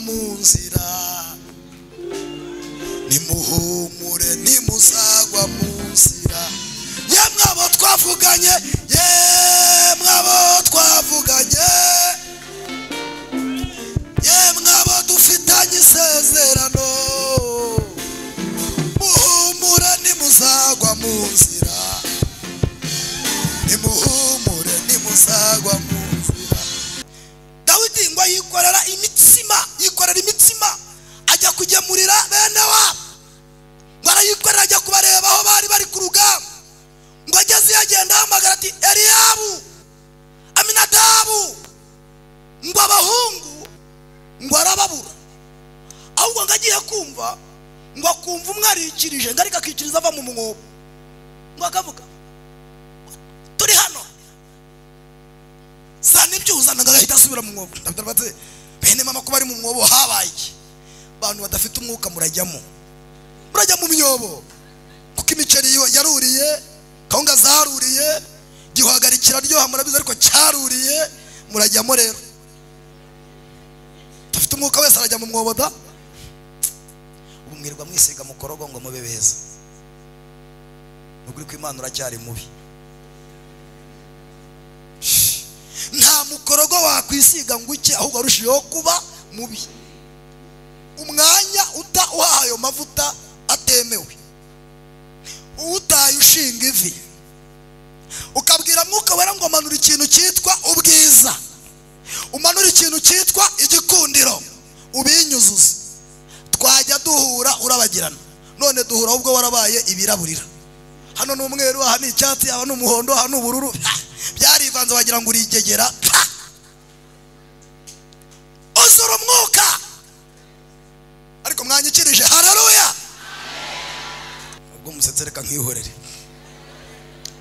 mu nzira, nimuhumure ntimuzagwa mu nzira. Yemwe abo twavuganye, yemwe abo twavuganye, yemwe abo dufitanye isezerano, muhumure ntimuzagwa mu nzira, nimuhumure ntimuzagwa mu nzira. Dawidi ngo yikorera imitsima, yikorera imitsima ajya kugemurira bene wabo, ngo arayikorera ajya kubareba aho bari bari ku rugamba. Ngo ageze yagenda ahamagara ati Eliyabu, Aminadabu, ngo abahungu ngo arababura. Ahubwo ngo agiye kumva, ngo akumva umwe arikirije, ngo ariko akikiriza ava mu mwobo, ngo akavuga turi hano, zana ibyo uzana, ngo agahita asubira mu mwobo. Ndabaza bene mama ko bari mu mwobo habaye iki? Abantu badafite umwuka murajyamo, murajya mu myobo, kuko imiceri yaruriye, kawunga zaruriye, gihwagari kiraryoha murabizi, ariko cyaruriye, murajyamo rero. Dufite umwuka wese arajya mu mwobo da. Ubu mwirwa mwisiga mukorogo ngo mube beza. Nukuri ko Imana uracyari mubi. Nta mukorogo wakwisiga ngo uke, ahubwo arushijeho kuba mubi. Umwanya uta uhaha ayo mavuta atemewe, utaye ushinga ivi, ukabwira mwuka wera ngo manura ikintu cyitwa ubwiza, umanura ikintu cyitwa igikundiro, ubinyuzuze. Twajya duhura urabagirana, none duhura ubwo warabaye ibiraburira. Hano ni umweru, aha ni icyatsi, aha ni umuhondo, aha ni ubururu, byarivanze wagira ngo urigegera. Uzura umwuka. Ariko mwanyikirije haleluya. Ubwo musetse reka nkihorere.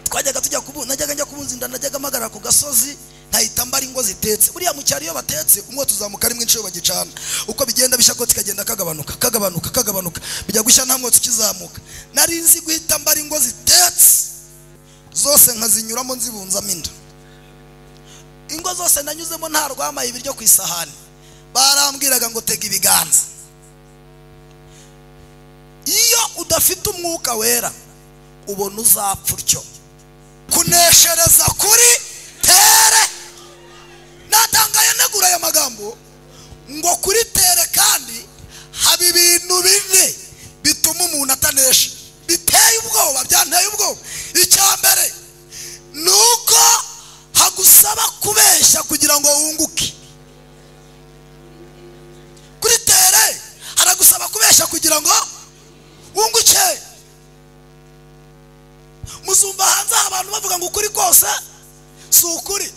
Twajyaga tujya kubunza, najyaga njya kubunza inda, najyaga mpagarara ku gasozi nkahita mbara ingo zitetse. Buriya mu cyaro iyo batetse umwotsi uzamuka ari mwinshi iyo bagicana, uko bigenda bishya kotsi kagenda kagabanuka kagabanuka kagabanuka, bijya gushya nta mwotsi ukizamuka. Nari nzi guhita mbara ingo zitetse zose nkazinyuramo nzibunzamo inda. Ingo zose nanyuzemo nta rwamaye ibiryo ku isahani, barambwiraga ngo tega ibiganza. Iyo udafite umwuka wera ubona uzapfa utyo. Kuneshereza kuri tere. Natangaye nagura aya magambo ngo kuri tere kandi haba ibintu bine bituma umuntu atanesha, biteye ubwoba, byanteye ubwoba. Icya mbere nuko hagusaba kubeshya kugira ngo wunguke. Kuri tere haragusaba kubeshya kugira ngo wunguke. Muzumva hanze abantu bavuga ngo ukuri kose si ukuri,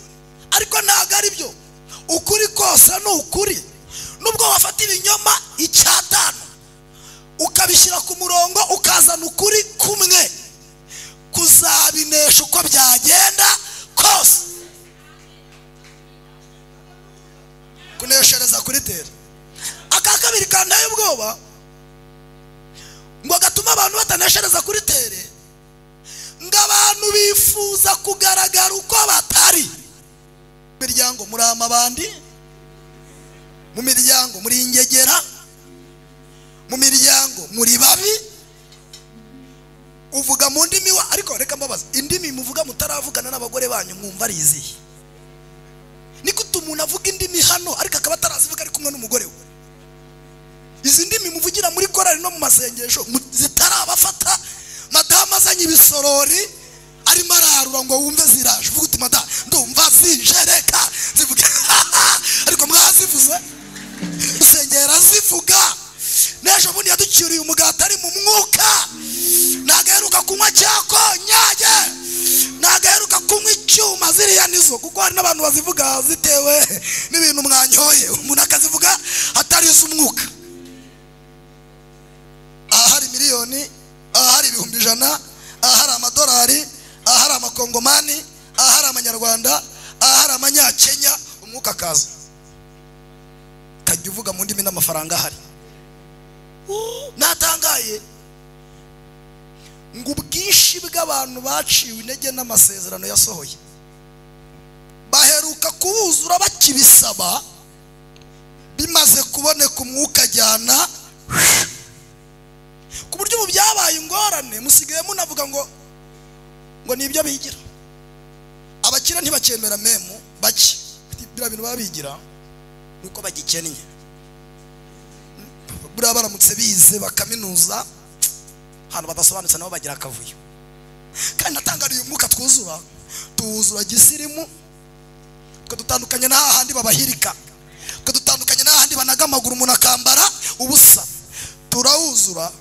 ariko ntabwo ari byo. Ukuri kose ni ukuri. Nubwo wafata ibinyoma 5 ukabishyira ku murongo ukazana ukuri kumwe, kuzabinesha uko byagenda kose. Kuneshereza kuri tere. Aka kabiri kanteye ubwoba, ngo gatuma abantu bataneshereza kuri tere, ngo abantu bifuza kugaragara uko batari. Miryango muri amabandi, mu miryango muri ingegera, mu miryango muri babi. Uvuga mu ndimi wa, ariko reka mbabaza, indimi muvuga mutaravugana n'abagore banyu mwumva ari izihe? Niko umuntu avuga indimi hano ariko akaba atarazivuga ari kumwe n'umugore we. Izi ndimi muvugira muri korali no mu masengesho zitarabafata, madamu azanye ibisorori arimo ararura ngo wumve ziraje, uvuga uti madamu ndumva zijereka zivuga, ariko mwazivuze usengera zivuga. N'ejo bundi yaducyuriye umugati ari mu mwuka, nagaheruka kunywa cyakonyage, nagaheruka kunywa icyuma ziriya nizo, kuko hari n'abantu bazivuga zitewe n'ibintu mwanyoye, umuntu akazivuga atarize umwuka. Ahari miliyoni, ahari 100,000, ahari amadolari, ahari amakongomani, ahari amanyarwanda, ahari amanyakenya, umwuka akaza kajya uvuga mu ndimi n'amafaranga ahari. Natangaye ngo ubwinshi bw'abantu baciwe intege n'amasezerano yasohoye, baheruka kuwuzura bakibisaba, Bimaze kuboneka umwuka ajyana ku buryo ubu byabaye ingorane, musigaye munavuga ngo nibyo bigira. Abakira ntibakemera memu bake, biriya bintu baba bigira nuko bagikennye. Buriya baramutse bize bakaminuza ahantu badasobanutse nabo bagira akavuyo. Kandi natangariye umwuka twuzura, tuwuzura gisirimu, twe dutandukanye n'ahandi babahirika, twe dutandukanye n'ahandi banaga amaguru umuntu akambara ubusa. Turawuzura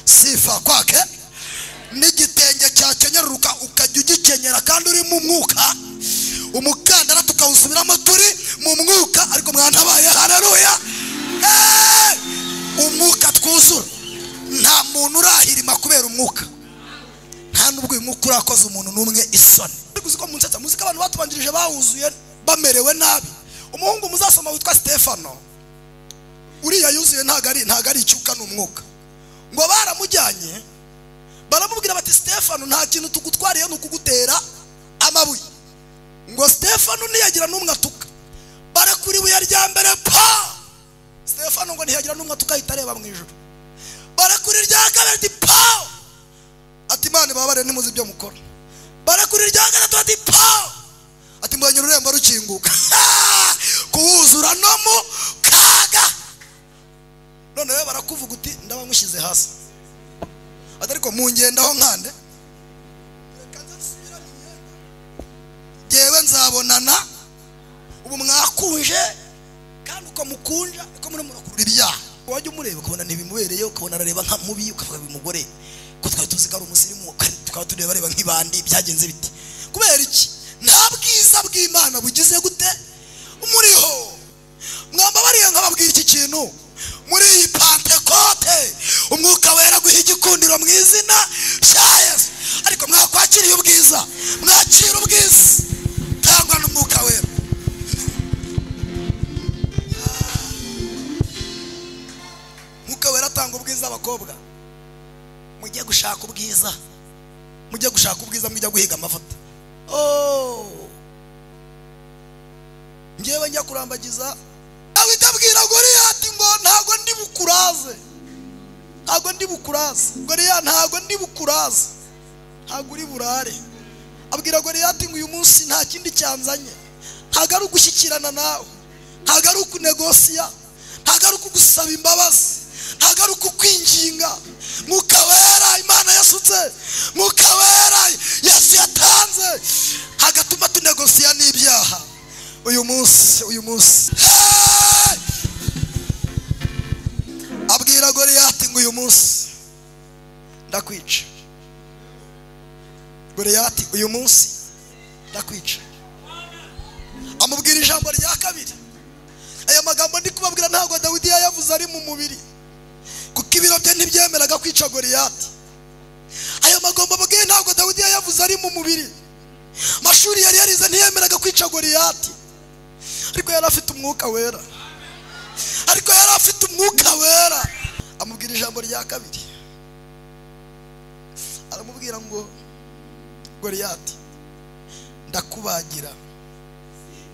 sifa kwake n'igitenge cyakenyeruka ukajya ugikenyera kandi uri mu mwuka, umukandara tukawusubiramo turi mu mwuka. Ariko mwantabaye, haleluya. Umwuka twuzura, nta muntu urahirima kubera umwuka. Nta nubwo uyu mwuka urakoze umuntu n'umwe isoni. Ariko uziko munsetsa, muzika abantu batubanjirije bawuzuye bamerewe nabi. Umuhungu muzasoma witwa Stefano, uriya yuzuye ntago ari icyuka, ni umwuka. Ngo baramujyanye baramubwira bati Stefano nta kintu tugutwariye ni ukugutera amabuye. Ngo Stefano ntiyagira n'umwe atuka, barakura ibuye rya mbere pa. Stefano ngo ntiyagira n'umwe atuka, ahita areba mu ijuru. Barakura irya kabiri ati pa, ati Imana ibabare ntimuzi ibyo mukora. Barakura irya gatatu ati pa, ati mbonye ururembo rukinguka. Kuwuzura no mu kaga. None we barakuvuga uti ndaba nkushyize hasi, ariko mungendaho nkande jewe nzabonana. Ubu mwakunje, kandi uko mukunja niko muri murakurura ibyaha. Wajya umureba ukabona ntibimubereye, ukabona arareba nka mubi, ukavuga uyu mugore ko twari tuzi ko ari umusirimu, tukaba tureba areba nk'ibandi, byagenze biti? Kubera iki? Nta bwiza bw'Imana bugize gute umuriho. Mwambabariye nkababwira iki kintu, muri iyi Pantekote umwuka wera guha igikundiro mu izina rya Yesu. Ariko mwakwakiriye ubwiza, mwakira ubwiza tangwa n'umwuka wera. Umwuka wera atanga ubwiza. Abakobwa mujye gushaka ubwiza, mujye gushaka ubwiza, mujye guhiga amavuta. Oh, ngewe njya kurambagiza Dawidi abwira Goliyati ngo ntago ndi bukuraze, ntago ndi bukuraze Goliyati, ntago ndi bukuraze, ntago uri burare. Abwira Goliyati ngo uyu munsi nta kindi cyanzanye, ntago ari ugushyikirana nawe, ntago ari ukunegosiya, ntago ari ukugusaba imbabazi, ntago ari ukukwinginga. Mwuka wera Imana yasutse, mwuka wera Yesu yatanze, hagatuma tunegosiya n'ibyaha. Uyu munsi, uyu munsi abwira Goliyati ngo uyu munsi ndakwica. Goliyati uyu munsi ndakwica. Amubwira ijambo rya kabiri. Aya magambo ndi kubabwira ntabwo Dawidi yayavuze ari mu mubiri, kuko ibiro bye ntibyemeraga kwica Goliyati. Aya magambo ababwiye ntabwo Dawidi yayavuze ari mu mubiri. Mashuri yari yarize ntiyemeraga kwica Goliyati, ariko yari afite umwuka wera, ariko yari afite umwuka wera. Amubwira ijambo rya kabiri, aramubwira ngo Goliyati ndakubagira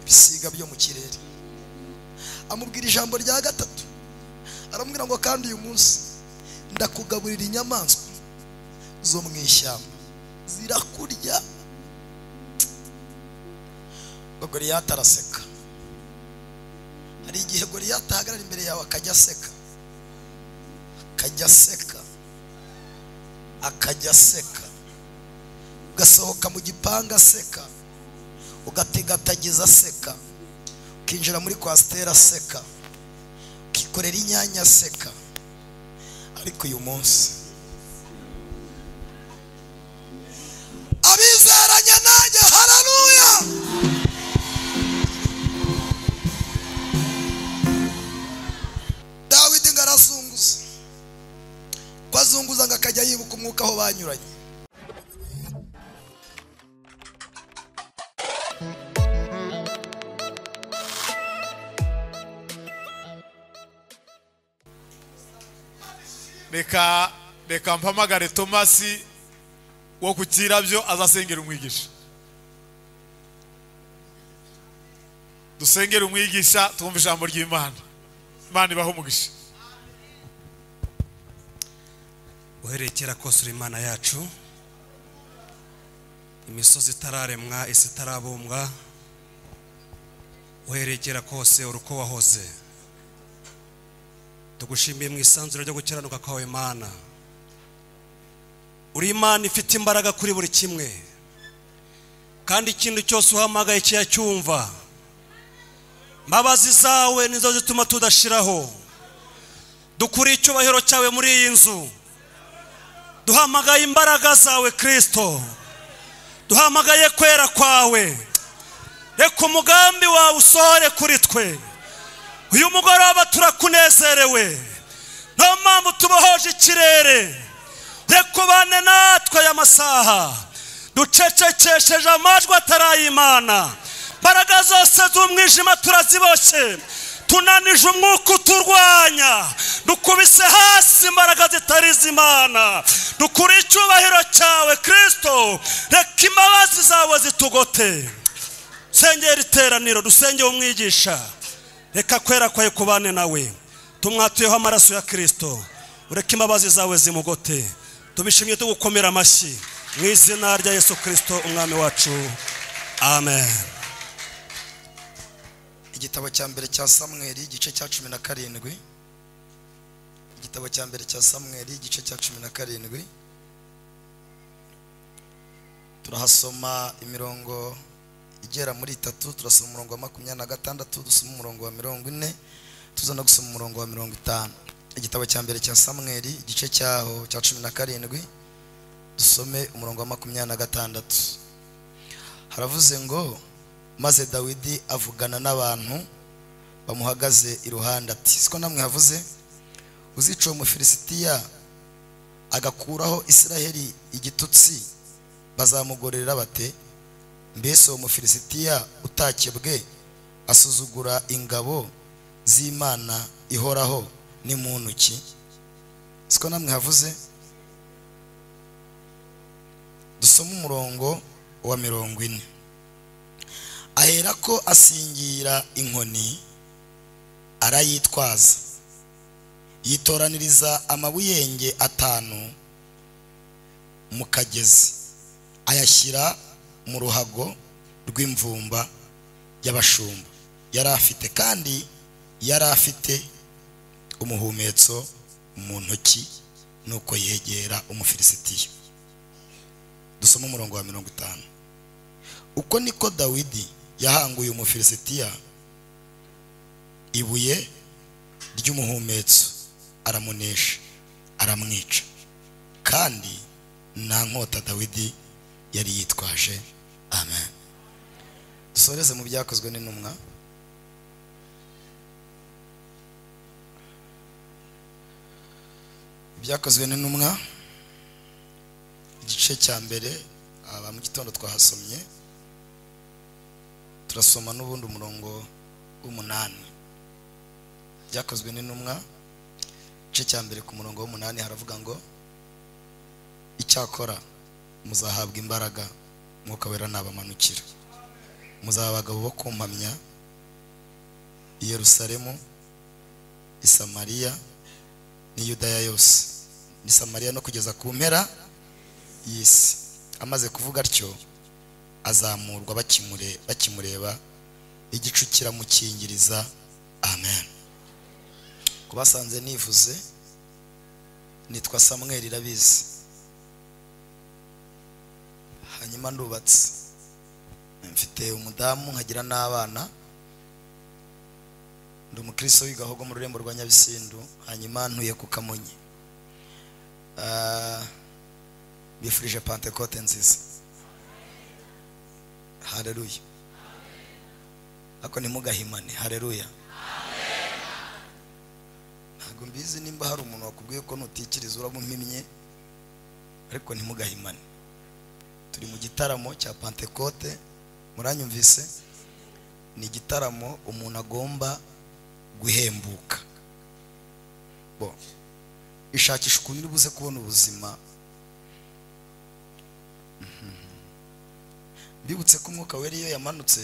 ibisiga byo mu kirere. Amubwira ijambo rya gatatu, aramubwira ngo kandi uyu munsi ndakugaburira inyamaswa zo mu ishyamba zirakurya. Goliyati araseka. Hari igihe Goliyati ahagarara imbere yawe akajya aseka, akajya aseka, akajya aseka, ugasohoka mu gipanga aseka, ugategatagiza aseka, ukinjira muri kwasiteri aseka, ukikorera inyanya aseka. Ariko uyu munsi abizeranye nanjye, haleluya. Dawidi ngo arazunguza, ko azunguza ngo akajya yibuka umwuka aho banyuranye. Reka mpamagare Tomasi wo ku Kirabyo azasengera umwigisha. Dusengere umwigisha twumve ijambo ry'Imana. Imana ibahe umugisha. Uhereye kera kose uri Imana yacu, imisozi itararemwa, isi itarabumbwa, uhereye kera kose uri uko wahoze. Tugushimiye mu isanzure ryo gukiranuka kwawe Mana. Uri Imana ifite imbaraga kuri buri kimwe, kandi ikintu cyose uhamagaye kiyacyumva. Mbabazi zawe nizo zituma tudashiraho. Dukuri icyubahiro cyawe muri iyi nzu. Duhamagaye imbaraga zawe Kristo, duhamagaye kwera kwawe. Reka umugambi wawe usohore kuri twe. Uyu mugoroba turakunezerewe, nta mpamvu tubohoje ikirere. Reka ubane natwe aya masaha, ducecekesheje amajwi atarayimana. Imbaraga zose z'umwijima turaziboshye, tunanije umwuka uturwanya, dukubise hasi imbaraga zitari iz'Imana. Dukure icyubahiro cyawe Kristo, reka imbabazi zawe zitugote. Sengera iteraniro, dusengere umwigisha, reka kwera kwawe kubane nawe. Tumwatuyeho amaraso ya Kristo, ureke imbabazi zawe zimugote. Tubishimye tugukomera amashyi mu izina rya Yesu Kristo umwami wacu, amen. Igitabo cya mbere cya Samweli igice cya 17. Igitabo cya mbere cya Samweli igice cya 17, turahasoma imirongo igera muri 3. Turasoma umurongo wa 26, dusoma umurongo wa 40, tuza no gusoma umurongo wa 50. Igitabo cya mbere cya Samweli igice cyaho cya 17, dusome umurongo wa 26. Haravuze ngo: maze Dawidi avugana n'abantu bamuhagaze iruhande ati, siko namwe havuze, uzica uwo Mufilisitiya agakuraho Isiraheli igitutsi bazamugorera bate? Mbese uwo Mufilisitiya utakebwe asuzugura ingabo z'Imana ihoraho ni muntu ki? Siko namwe havuze. Dusome umurongo wa 40. Aherako asingira inkoni arayitwaza, yitoraniriza amabuyenge 5 mu kagezi, ayashyira mu ruhago rw'imvumba y'abashumba yari afite, kandi yari afite umuhumetso mu ntoki. Nuko yegera Umufilisitiya. Dusome umurongo wa 50. Uko niko Dawidi yahanguye Umufilisitiya ibuye ry'umuhumetso, aramunesha, aramwica, kandi nta nkota Dawidi yari yitwaje. Amen. Dusoreze mu byakozwe n'intumwa. Ibyakozwe n'intumwa igice cya mbere, aba mu gitondo twahasomye, turasoma n'ubundi umurongo w'8. Byakozwe n'intumwa igice cya mbere ku murongo w'8 haravuga ngo: icyakora muzahabwa imbaraga, Mwuka Wera nabamanukira, muzaba abagabo bo kumpamya i Yerusalemu, i Samariya n'i Yudaya yose, n'i Samariya no kugeza ku mpera y'isi. Amaze kuvuga atyo azamurwa bakimureba, igicu kiramukingiriza. Amen. Kubasanze nivuze, nitwa Samuel Irabizi, hanyuma ndubatse, mfite umudamu nkagira n'abana, ndi umukristo w'igahogo mu rurembo rwa Nyabisindu, hanyuma ntuye ku Kamonyi. Bifurije Pentecote nziza. Haleluya. Ako ntimugahimane. Haleluya. Ntabwo mbizi nimba hari umuntu wakubwiye ko nutikiriza uramumpimye, ariko ntimugahimane. Turi mu gitaramo cya Pentecote, muranyumvise? Ni igitaramo umuntu agomba guhembuka. Bo ishakisha ukuntu uri buze kubona ubuzima. Mbibutse ko Umwuka Wera iyo yamanutse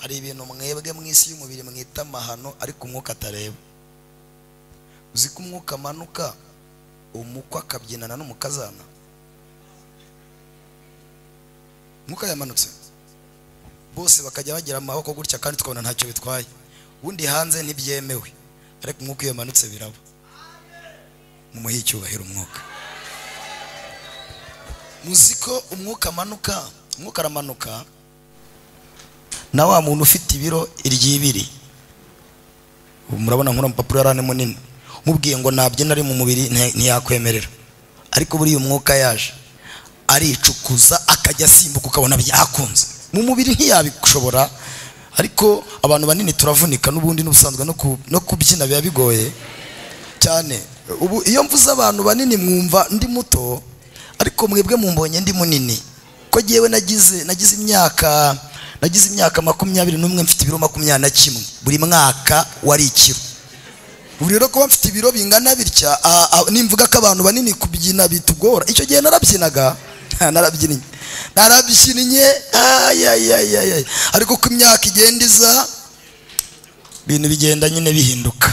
Hari ibintu mwebwe mu isi y'umubiri mwita amahano ariko umwuka atareba. Uzi ko umwuka amanuka umukwe akabyinana n'umukazana? Umwuka yamanutse bose bakajya bagira amaboko gutya kandi tukabona ntacyo bitwaye. Ubundi hanze ntibyemewe, ariko umwuka iyo yamanutse biraba. Mumuhe icyubahiro umwuka. Muzi ko umwuka amanuka, umwuka aramanuka na wa muntu ufite ibiro iryibiri. Murabona nkura mupapuro yarane munini, mubwiye ngo nabyina ari mu mubiri ntiyakwemerera, ariko buriya umwuka yaje aricukuza akajya asimbuka ukabona byakunze. Mu mubiri ntiyabishobora, ariko abantu banini turavunika n'ubundi n'ubusanzwe no kubyina biba bigoye cyane. Ubu iyo mvuze abantu banini mwumva ndi muto, ariko mwebwe mumbonye ndi munini. Ko jyewe nagize imyaka 21 mfite ibiro 21 buri mwaka wari ikiro. Ubu rero kuba mfite ibiro bingana bitya, nimvuga ko abantu banini kubyina bitugora. Icyo gihe narabyinaga, narabyinnye ayayayay, ariko ku myaka igenda iza ibintu bigenda nyine bihinduka.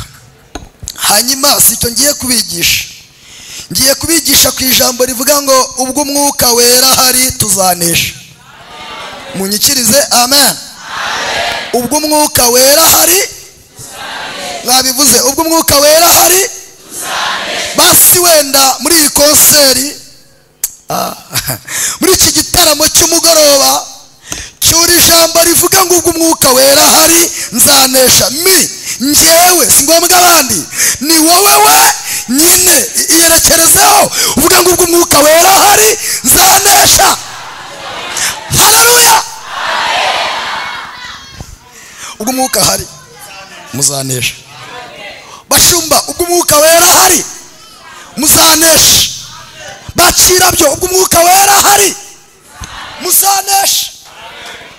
Hanyuma si icyo ngiye kubigisha, ngiye kubigisha ku ijambo rivuga ngo ubwo umwuka wera hari tuzanesha. Munyikirize amen. Ubwo umwuka wera hari, mwabivuze, ubwo umwuka wera hari. Basi wenda muri iyi konseri, muri iki gitaramo cy'umugoroba cyuri ijambo rivuga ngo ubwo umwuka wera hari nzanesha. Mi njyewe si ngombwa abandi, ni wowe we nyine iyerekerezeho uvuga ngo ubwo umwuka wera hari nzanesha. Haleluya. Ubwo umwuka hari muzanesha. Bashumba, ubwo umwuka wera hari muzanesha. Bakirabyo, ubwo umwuka wera hari muzanesha.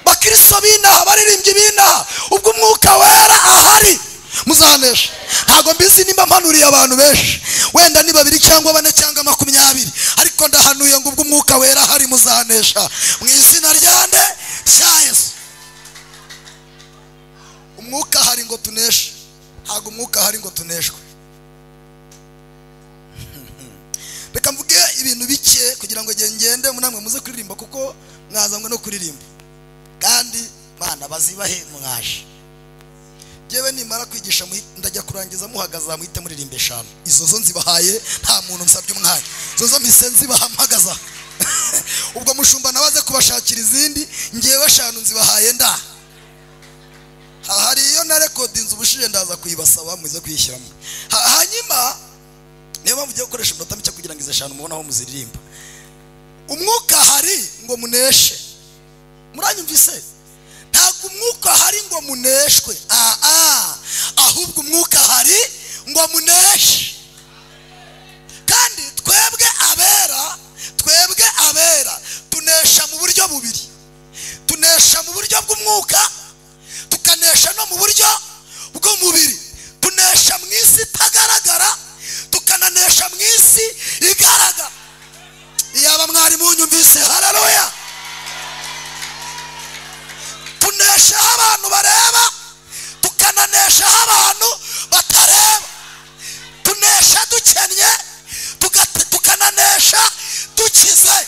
Bakristo binaha, baririmbyi binaha, ubwo umwuka wera ahari muzanesha. Ntago mbizi nimba mpanuriye abantu benshi, wenda ni 2 cyangwa 4 cyangwa 20, ariko ndahanuye ngo ubwo umwuka wera hari muzanesha mu izina rya nde? Rya Yesu. Umwuka hari ngo tuneshe, ntago umwuka hari ngo tuneshwe. Reka mvuge ibintu bike kugira ngo ngende munamwe muze kuririmba, kuko mwazanywe no kuririmba kandi Mana bazibahe mwaje. Jewe nimara kwigisha ndajya kurangiza muhagaza muhite muririmba 5. Izo zo nzibahaye nta muntu nsabye umwanya, izo zo mpise nzibahamagaza. Ubwo mushumba nabaze kubashakira izindi, ngewe 5 nzibahaye nda. Hari iyo na recordings ubushije ndaza kuyibasaba muze kuyishyiramo. Hanyuma niyo mpamvu ugiye gukoresha iminota mike kugira ngo izo 5 mubone aho muziririmba. Umwuka hari ngo muneshe. Muranyumvise? Ntabwo umwuka hari ngo muneshwe, ahubwo umwuka hari ngo muneshe. Kandi twebwe abera tunesha mu buryo bubiri. Tunesha mu buryo bw'umwuka, tukanesha no mu buryo bw'umubiri. Tunesha mu isi itagaragara, tukananesha mu isi igaragara. Iyaba mwari munyumvise, haleluya. Tunesha abantu bareba, tukananesha abantu batareba. Tunesha dukennye, tukananesha dukize.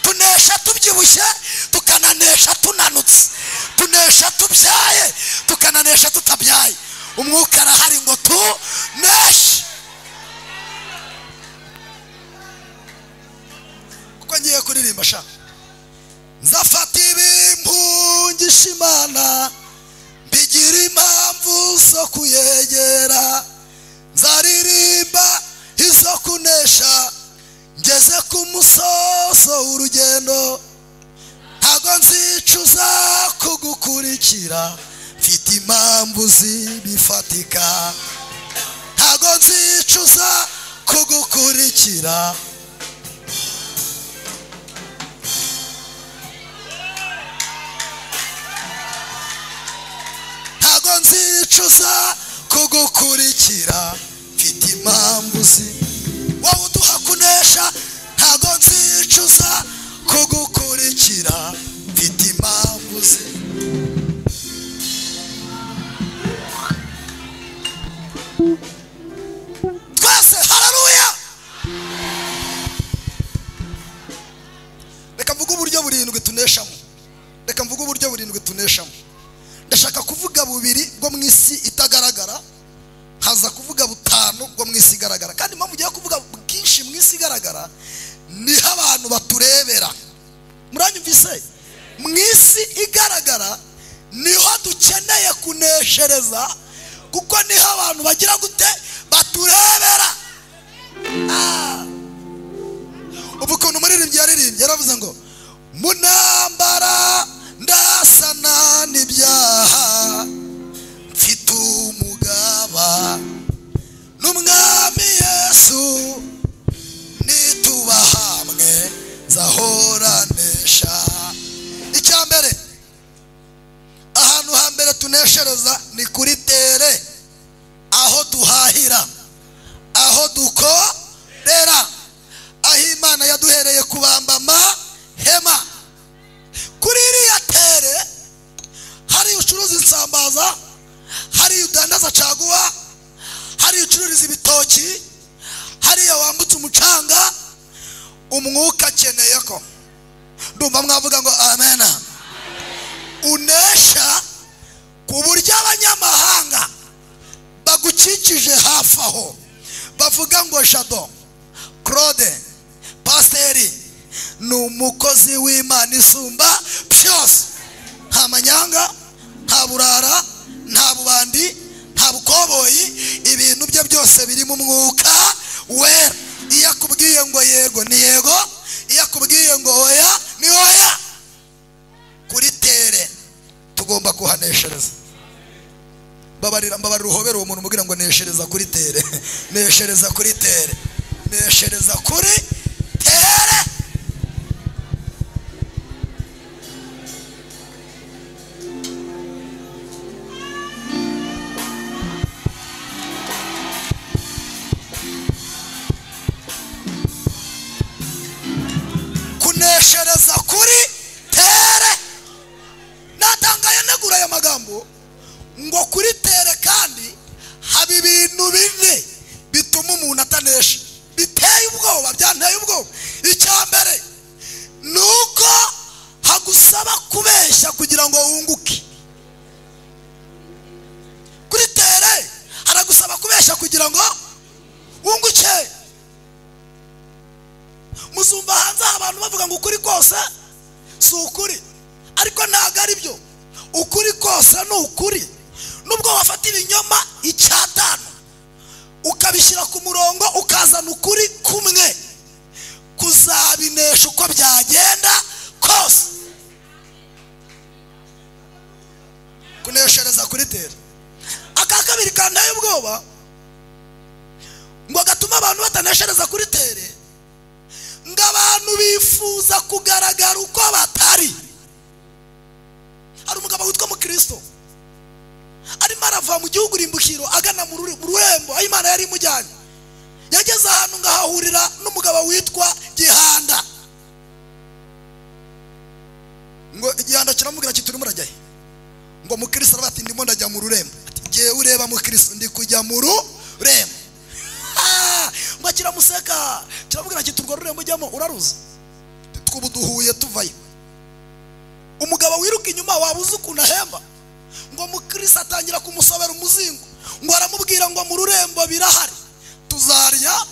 Tunesha tubyibushye, tukananesha tunanutse. Tunesha tubyaye, tukananesha tutabyaye. Umwuka arahari ngo tuneshe. Kuko ngiye kuririmba sha, nzafata ibimpungisha Imana, mbigira impamvu zo kuyegera, nzaririmba izo kunesha, ngeze ku musozo w'urugendo. Ntago nzicuza kugukurikira, mfite impamvu zibifatika. Ntago nzicuza kugukurikira. Ntago nzicuza kugukurikira, mfite impamvu zi wowe uduha kunesha. Ntago nzicuza kugukurikira, mfite impamvu zi. burindwi tuneshamo. Reka mvuge uburyo burindwi tuneshamo. Ndashaka kuvuga bubiri bwo mu isi itagaragara, haza kuvuga butanu bwo mu isi igaragara. Kandi impamvu ugiye kuvuga bwinshi mu isi igaragara niho abantu baturebera. Muranyumvise? Mu isi igaragara niho dukeneye kuneshereza, kuko niho abantu bagira gute? Baturebera. Ubu ukuntu umuririmbyi yaririmbye yaravuze ngo munambara ndasana n'ibyaha, mfite umugaba n'umwami Yesu, nituba hamwe nzahoranesha. Icya mbere, ahantu hambere tuneshereza ni kuri tere, aho duhahira, aho dukorera, aho Imana yaduhereye kubamba amahema. Kuri iriya tere hari ucuruza insambaza, hari udandaza caguwa, hari ucururiza ibitoki, hariya wambutse umucanga. Umwuka akeneye ko ndumva mwavuga ngo amena. Unesha ku buryo abanyamahanga bagukikije hafi aho bavuga ngo Jado Claude Pasiteri ni umukozi w'Imana isumba byose. Nta manyanga, nta burara, nta bubandi, nta bukoboyi, ibintu bye byose biri mu mwuka wera. Iyo akubwiye ngo yego ni yego, iyo akubwiye ngo oya ni oya. Kuri tere tugomba kuhaneshereza. Mbabarira, mbabarira uhobera uwo muntu umubwira ngo neshereza kuri tere, neshereza kuri tere, neshereza kuri tere. Kuneshereza kuri tere. Natangaye nagura aya magambo ngo kuri tere kandi haba ibintu bine bituma umuntu atanesha, biteye ubwoba, byanteye ubwoba. Icya mbere ni uko hagusaba kubeshya kugira ngo wunguke. Kuri tere haragusaba kubeshya kugira ngo wunguke. Muzumva hanze abantu bavuga ngo ukuri kose si ukuri, ariko ntabwo ari byo. Ukuri kose ni ukuri. Nubwo wafata ibinyoma 5 ukabishyira ku murongo ukazana ukuri kumwe, kuzabinesha uko byagenda kose. Kuneshereza kuri tere. Aka kabiri kanteye ubwoba ngo gatuma abantu bataneshereza kuri tere, ngo abantu bifuza kugaragara uko batari. Hari umugabo witwa Mukristo arimo arava mu gihugu rimbukiro agana mu rurembo aho Imana yari imujyanye. Yageze ahantu ngahahurira n'umugabo witwa Gihanda. Ngo Gihanda kiramubwira kiti urimo urajya he? Ngo Mukristo aravuga ati ndimo ndajya mu rurembo. Ati jyewe ureba Mukristo ndi kujya mu rurembo. Ngo kiramuseka kiramubwira kiti urwo rurembo ujyamo uraruzi? Twubu duhuye tuvayo. Umugabo wiruka inyuma wabuze ukuntu ahemba. Ngo Mukristo atangira kumusobera umuzingo, ngo aramubwira ngo mu rurembo birahari, tuzarya,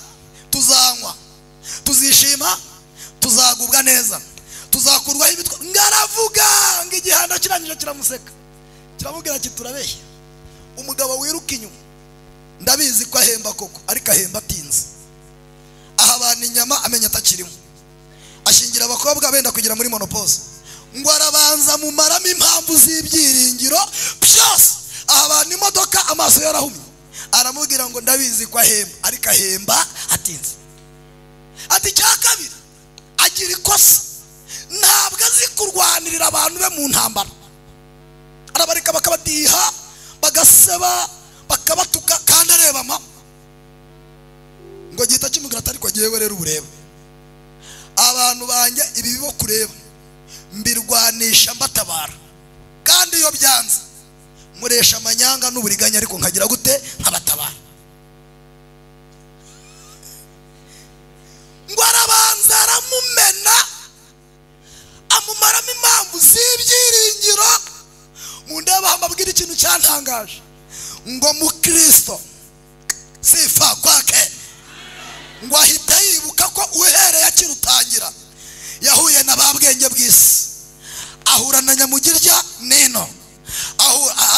tuzanywa, tuzishima, tuzagubwa neza, tuzakurwaho imitwe. Ngaravuga ngo Igihanda kirangije kiramuseka kiramubwira kiti turabeshya. Umugabo wiruka inyuma ndabizi ko ahemba koko, ariko ahemba atinze. Aha abantu inyama amenya atakirimo, ashingira abakobwa benda kugera muri monopause. Ngo arabanza mumaramo impamvu z'ibyiringiro byose. Aha abantu imodoka amaso yarahumye, aramubwira ngo ndabizi ko ahemba, ariko ahemba atinze. Ati icya kabiri agira ikosa, ntabwo azi kurwanirira abantu be mu ntambara. Arabareka bakabadiha, bagaseba, bakabatuka, kandi areba ma. Ngo gihita kimubwira ati ariko jyewe rero ubureba abantu banjye ibi bibo kureba mbirwanisha mbatabara, kandi iyo byanze muresha amanyanga n'uburiganya, ariko nkagira gute? Nkabatabara. Ngo arabanza aramumena, amumara Birantangaje ngo mukristo sifa kwake, ngo ahita yibuka ko uhereye akirutangira yahuye na ba bwenge bw'isi, ahura na nyamugirya nino,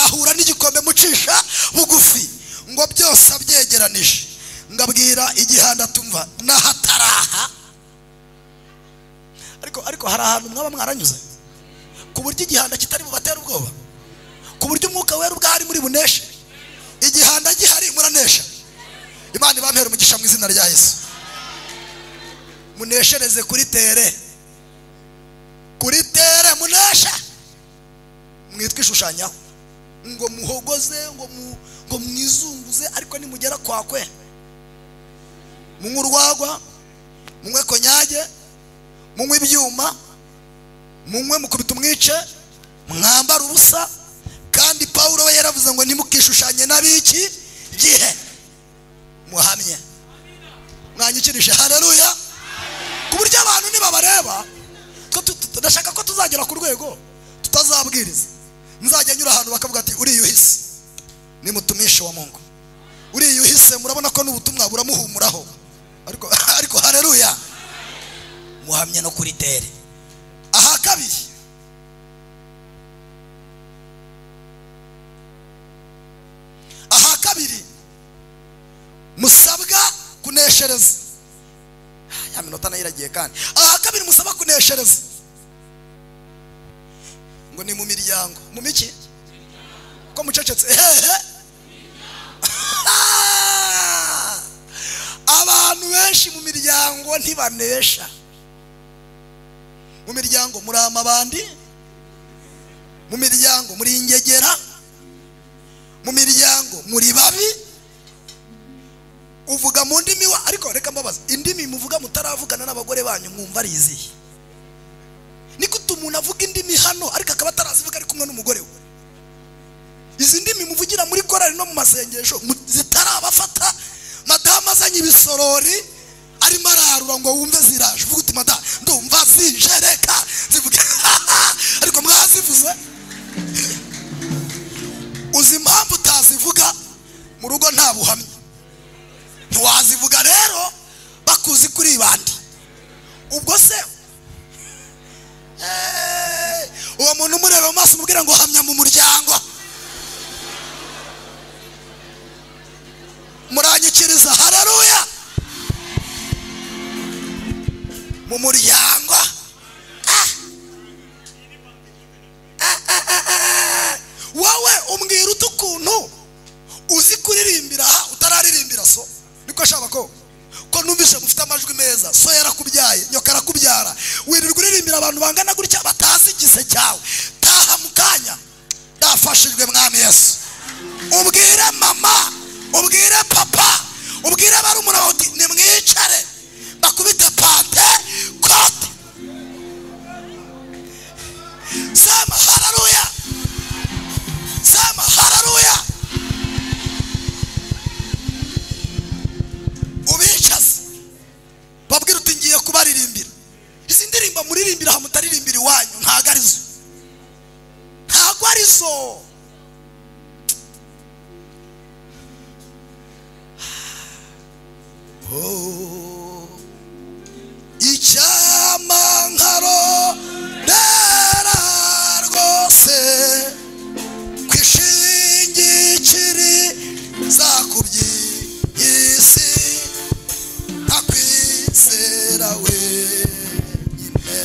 ahura n'igikombe mucisha bugufi, ngo byose abyegeranije, ngabwira igihanda tumva nahataraha. Ariko hari ahantu mwaba mwaranyuze ku buryo igihanda kitari bubatera ubwoba, ku buryo umwuka wera ubwari muri buneshe. Igihanda gihari muranesha. Imana ibampera umugisha mu izina rya Yesu. Muneshereze kuri tere, kuri tere munesha, mwitwa ishushanyaho ngo muhogoze, ngo mwizunguze, ariko nimugera kwakwe munywe urwagwa, munywe konyage, munywe ibyuma, munywe mukubita umwice, mwambara ubusa. Kandi Paulo we yaravuze ngo ntimukishushanye n'abiki gihe, muhamye. Mwanyikirishe haleluya. Ku buryo abantu nibabareba, ndashaka ko tuzagera ku rwego tutazabwiriza, nzajya nyura ahantu bakavuga ati uriya uhise ni mutumishi wa Mungu, uriya uhise murabona ko n'ubutumwa buramuhumuraho. Ariko haleluya, muhamye no kuri tere. Aha kabiri, aha kabiri musabwa kuneshereza. Ya minota nayo iragiye kandi. Aha kabiri musaba kuneshereza ngo ni mu miryango, mu miki ko mucecetse hehe. Abantu benshi mu miryango ntibanesha. Mu miryango muri amabandi, mu miryango muri ingegera, mu miryango muri babi. Uvuga mu ndimi wa, ariko reka mbabaza, indimi muvuga mutaravugana n'abagore banyu mwumva ari izihe? Niko umuntu avuga indimi hano ariko akaba atarazivuga ari kumwe n'umugore we. Izi ndimi muvugira muri korali no mu masengesho zitarabafata, madamu azanye ibisorori arimo ararura ngo wumve ziraje, uvuga uti madamu ndumva zijereka zivuge, ariko mwazivuze. Uzi impamvu utazivuga? Mu rugo nta buhamya, ntiwazivuga rero bakuzi kuri bandi. Ubwo se uwo muntu umureba mu maso umubwira ngo hamya mu muryango. Muranyikiriza haleluya. Mu muryango wowe umbwira utukuntu uzi kuririmbira aha utararirimbira so. Niko shaba ko numvise mufite amajwi meza, so yarakubyaye, nyoka arakubyara, wirirwa uririmbira abantu bangana gutya batazi igise cyawe. Taha mu kanya, ndafashijwe mwami Yesu. Ubwire mama, ubwire papa, ubwire barumuna bawe uti nimwicare bakubite pante kote. Sema haleluya, sema haleluya. Ubicaze babwira uti ngiye kubaririmbira. Izi ndirimbo muririmbira aha mutaririmbira iwanyu ntago arizo, ntago arizo. Oh, icyama nkarorera rwose kwishingikiriza ku by'isi, ntakwizera wenyine.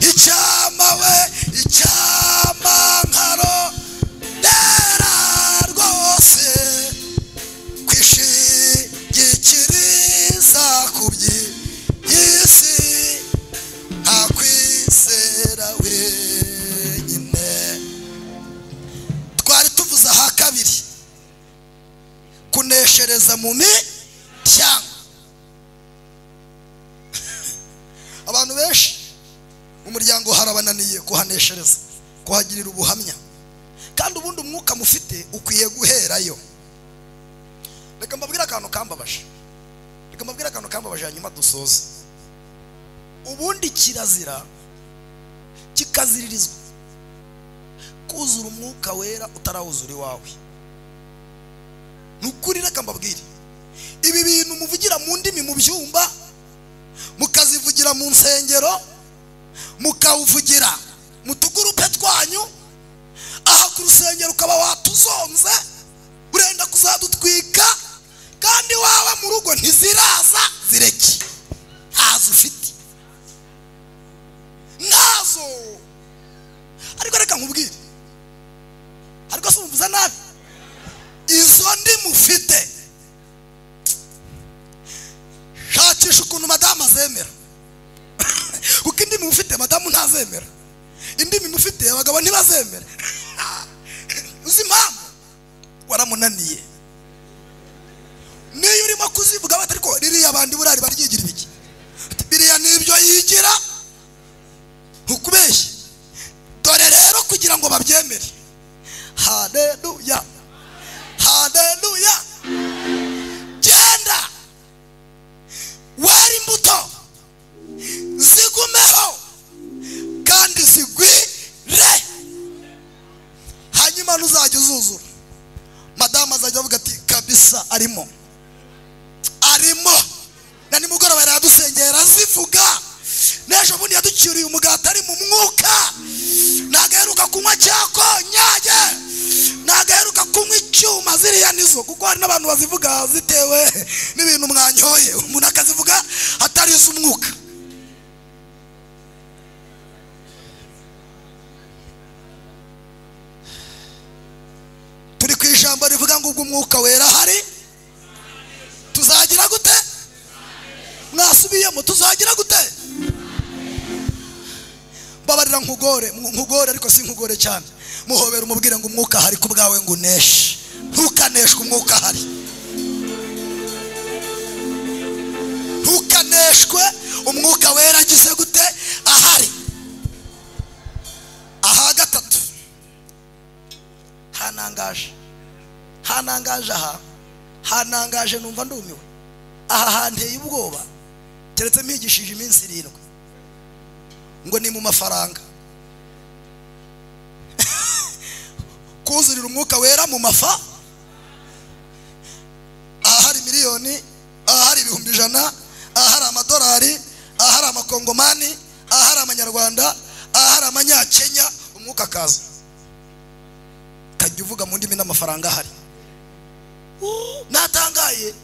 Icyama we, icyama nkarorera rwose kwishingikiriza ku by'isi, ntakwizera wenyine. Twari tuvuze aha kabiri kuneshereza mu miryango. Abantu benshi mu muryango harabananiye kuhaneshereza, kuhagirira ubuhamya. Kandi ubundi umwuka mufite ukwiye guherayo. Reka mbabwire akantu kambabaje, reka mbabwire akantu kambabaje hanyuma dusoze. Ubundi kirazira kikaziririzwa Kuzura umwuka wera utarawuzura iwawe. Nukuri reka mbabwire, ibi bintu muvugira mu ndimi mu byumba, mukazivugira mu nsengero, mukawuvugira mu tugurupe twanyu, aha ku rusengero ukaba watuzonze urenda kuzadutwika, kandi wawe mu rugo ntiziraza, zireke, ntazo ufite, ntazo. Ariko reka nkubwire, ariko si umvuze nabi, izo ndimi ufite shakisha ukuntu madamu azemera, kuko indimi mufite madamu ntazemera, indimi mufite abagabo ntibazemera. Uzi impamvu? Waramunaniye. Niyo urimo kuzivuga bati ariko ririya abandi burari baryigira ibiki, biriya nibyo yigira, ntukubeshye. Dore rero kugira ngo babyemere, haleluya, haleluya, genda wera imbuto zigumeho kandi zigwire, hanyuma nuzajya uzuzura, madamu azajya avuga ati kabisa arimo, arimo. Na nimugoroba yaradusengera azivuga, n'ejo bundi yaducyuriye umugati ari mu mwuka, ntabwo aheruka kunywa cyakonyage, ntabwo aheruka kunywa icyuma, ziriya nizo, kuko hari n'abantu bazivuga zitewe n'ibintu mwanyoye, umuntu akazivuga atari iz'umwuka. Turi ku ijambo rivuga ngo ubwo umwuka wera hari tuzagira gute? Mwasubiyemo, tuzagira gute? Mbabarira nkugore, nkugore ariko si nkugore cyane. Muhobera umubwire ngo umwuka hari ku bwawe ngo uneshe. Ntukaneshwe umwuka hari. Ntukaneshwe umwuka wera agize gute? Ahari. Aha gatatu hanangaje, hanangaje, aha hanangaje, numva ndumiwe. Aha hanteye ubwoba, keretse mpigishije iminsi 7 ngo ni mu mafaranga. Kuzurira umwuka wera mu mafa, ahari miliyoni, ahari 100,000, ahari amadolari, ahari amakongomani, ahari amanyarwanda, ahari amanyakenya, umwuka kaza kajya uvuga mu ndimi n'amafaranga ahari. Natangaye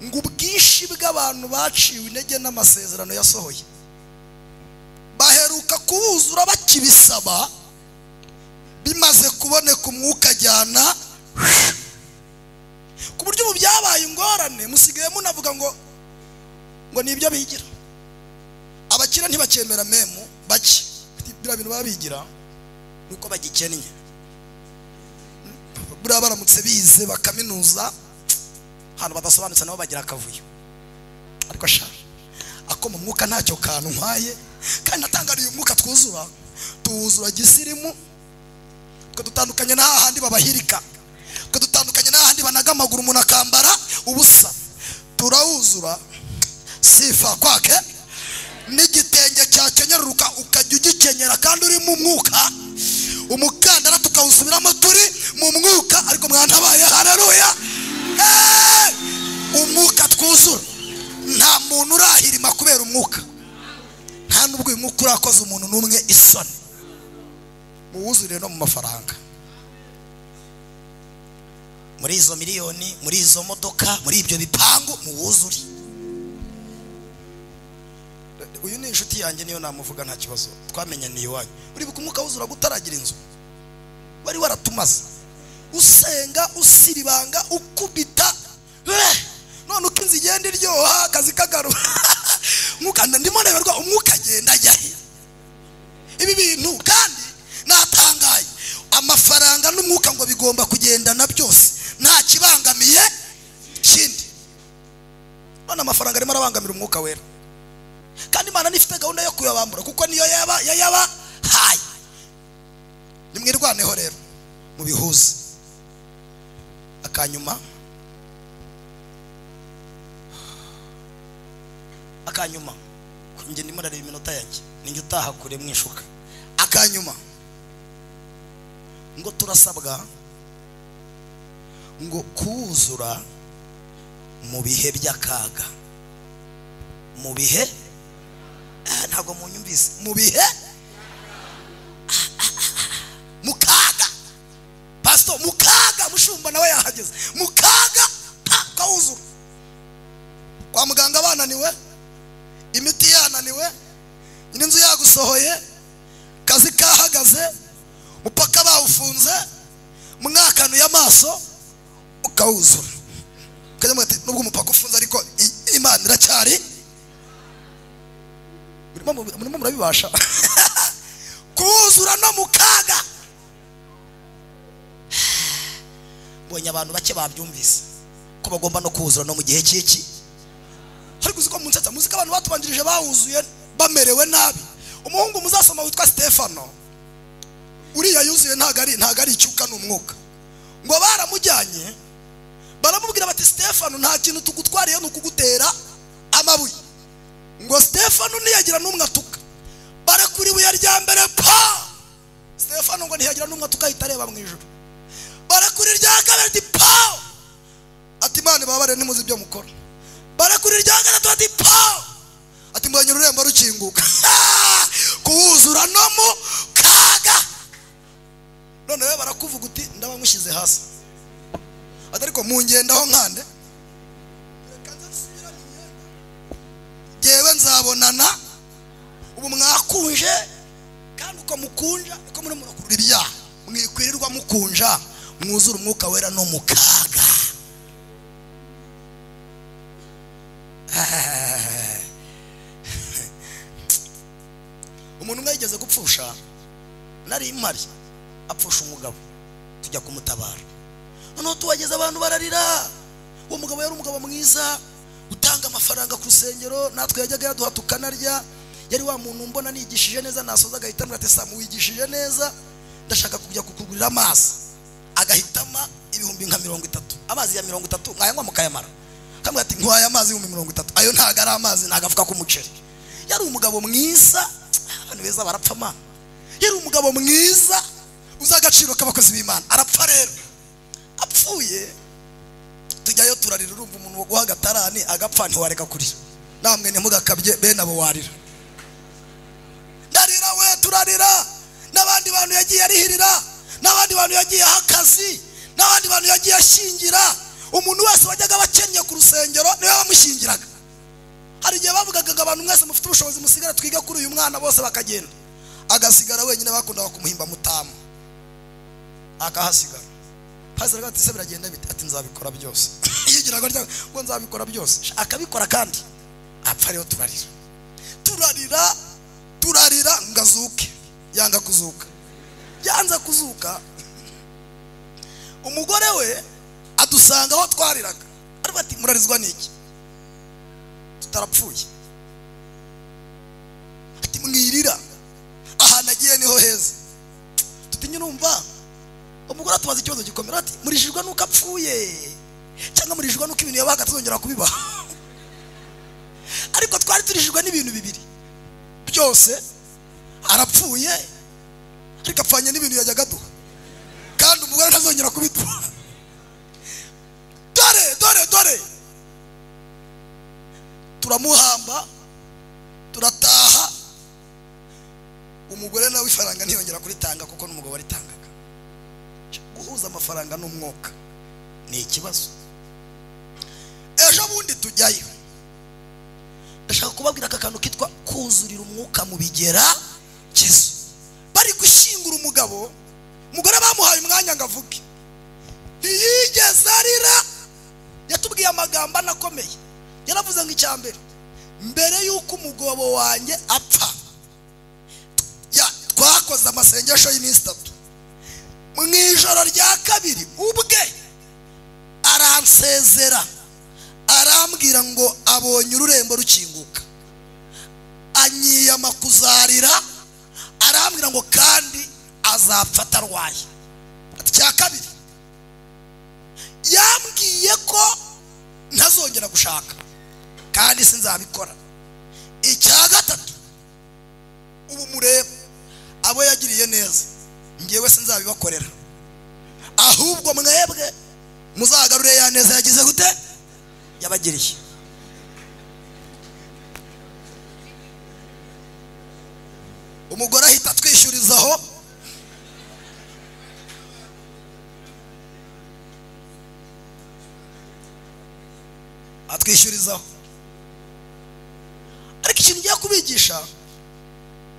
ngo ubwinshi bw'abantu baciwe intege n'amasezerano yasohoye, baheruka kuwuzura bakibisaba, bimaze kuboneka umwuka ajyana, ku buryo ubu byabaye ingorane. Musigaye munavuga ngo nibyo bigira. Abakira ntibakemera memu bake, biriya bintu babigira nuko bagikennye. Buriya baramutse bize bakaminuza ahantu badasobanutse nabo bagira akavuyo. Ariko sha ako mu mwuka ntacyo kantu ntwaye, kandi natangariye umwuka twuzura, tuwuzura gisirimu, twe dutandukanye n'ahandi babahirika, twe dutandukanye n'ahandi banaga amaguru umuntu akambara ubusa, turawuzura sifa kwake n'igitenge cyakenyeruka ukajya ugikenyera kandi uri mu mwuka, umukandara tukawusubiramo turi mu mwuka. Ariko mwantabaye, haleluya. Umwuka twuzura, nta muntu urahirima kubera umwuka, nta nubwo uyu mwuka urakoze umuntu n'umwe isoni. Muwuzurire no mu mafaranga, muri izo miliyoni, muri izo modoka, muri ibyo bipangu, muwuzure. Uyu ni inshuti yanjye, niyo namuvuga nta kibazo, twamenyaniye iwanyu. Uribuka umwuka wuzura gutaragira inzu, wari waratumaze usenga usiribanga ukubita, none uko inzu igenda iryoha akazi kagaruka, umwuka ndimo neberwa, umwuka agenda ajya he? Ibi bintu kandi natangaye, amafaranga n'umwuka ngo bigomba kugendana byose, nta kibangamiye kindi. None amafaranga arimo arabangamira umwuka wera, kandi Imana nifite gahunda yo kuyabambura, kuko niyo yaba yayaba hayi. Nimwirwaneho rero mubihuze. Akanyuma, akanyuma, njye ndimo ndareba iminota yanjye, ninjye utaha kure mwishuka. Akanyuma, Ngo turasabwa ngo kuwuzura mu bihe by'akaga. Mu bihe, ntabwo munyumvise, mu bihe mu kaga. Pastor, mu kaga, mushumba nawe yahageze, mu kaga kawuzura. Kwa muganga bananiwe, imiti yananiwe, inzu yagusohoye, kazi kahagaze, upaka bawufunze, mwakanuye amaso, ukawuzura. Ukajya ati nubwo umupaka ufunze ariko Imana iracyari. Murimo murabibasha kuwuzura no mu kaga. Mbonye abantu bake babyumvise ko bagomba no kuwuzura no mu gihe cy'iki. Ariko uziko munsetsa, muzika abantu batubanjirije bawuzuye bamerewe nabi. Umuhungu muzasoma witwa Stefano, uriya yuzuye ntago ari icyuka n'umwuka. Ngo baramujyanye baramubwira bati Stefano nta kintu tugutwariye ni ukugutera amabuye. Ngo Stefano ntiyagira n'umwe atuka. Barakuri ibuye rya mbere pa, Stefano ngo ntiyagira n'umwe atuka, ahita areba mu ijuru. Barakuri irya kabiri ati pa, ati Imana ibabare ntimuzi ibyo mukora. Barakuri irya gatatu ati pa, ati mbonye ururembo rukinguka. Kuwuzura no mu kaga. None we barakuvuga uti ndaba nkushyize hasi, ariko mungendaho nkande, jewe nzabonana. Ubu mwakunje, kandi uko mukunja niko muri murakurura ibyaha. Mwikwirirwa mukunja, mwuzura umwuka wera no mu kaga. Umuntu umwe yigeze gupfusha, nari impari, apfusha umugabo, tujya kumutabara. Noneho tuhageze abantu bararira. Uwo mugabo yari umugabo mwiza, utanga amafaranga ku rusengero, natwe yajyaga yaduha tukanarya. Yari wa muntu mbona nigishije neza, nasoza agahita ambwira ati Samu wigishije neza, ndashaka kujya kukugurira amazi. Agahitama ibihumbi nka 30. Amazi ya 30 mwayanywa mukayamara. Kamwe ati nkwaye amazi y'ibihumbi 30, ayo ntago ari amazi, nagafuka k'umuceri. Yari umugabo mwiza, abantu beza barapfa mana. Yari umugabo mwiza uzi agaciro k'abakozi b'Imana. Arapfa rero, apfuye tujyayo turarira. Urumva umuntu wo guha gatarani agapfa ntiwareka kurira. Namwe ntimugakabye bene abo warira. Ndarira we, turarira. N'abandi bantu yagiye arihirira, n'abandi bantu yagiye aha akazi, n'abandi bantu yagiye ashyingira. Umuntu wese wajyaga abakennye ku rusengero niwe wamushyingiraga. Hari igihe bavugaga ngo abantu mwese mufite ubushobozi musigara twiga kuri uyu mwana, bose bakagenda, agasigara wenyine. Bakundaga kumuhimba mutamu, akahasigara. Pastor ati se biragenda bite? Ati nzabikora byose. Yigiraga atya ngo nzabikora byose, akabikora kandi apfa. Rero turarira, turarira, turarira ngazuke, yanga kuzuka, yanze kuzuka. Umugore we adusanga aho twariraga, ariko ati murarizwa n'iki? Tutarapfuye. Ati mwirira, ahantu agiye niho heza. Tutinye numva umugore atubaza ikibazo gikomera, ati murijijwe nuko apfuye cyangwa murijijwe nuko ibintu yabaga atazongera kubiba? Ariko twari turijijwe n'ibintu bibiri byose, arapfuye ariko apfanye n'ibintu yajyaga aduha, kandi umugore ntazongera kubiduha. Dore dore dore, turamuhamba turataha. Umugore nawe ifaranga ntiyongera kuritanga kuko n'umugabo aritangaga. Guhuza amafaranga n'umwuka ni ikibazo. Ejo bundi tujyayo, ndashaka kubabwira aka kantu kitwa kuzurira umwuka mu bigeragezo. Bari gushyingura umugabo, umugore bamuhaye umwanya ngo avuge, ntiyigeze arira. Yatubwiye amagambo anakomeye. Yaravuze ngo icya mbere, mbere y'uko umugabo wanjye apfa, twakoze amasengesho y'iminsi 3. Mu ijoro rya kabiri ubwe aransezera, arambwira ngo abonye ururembo rukinguka, anyiyama kuzarira, arambwira ngo kandi azapfa atarwaye. Ati cya kabiri, yambwiye ko ntazongera gushaka kandi sinzabikora. Icya gatatu, ubu mureba abo yagiriye neza, ngewe sinzabibakorera. Ahubwo mwebwe muzagarure ya neza yagize gute? Yabagiriye. Umugore ahita atwishyurizaho. Atwishyurizaho. Ariko ikintu ngiye kubigisha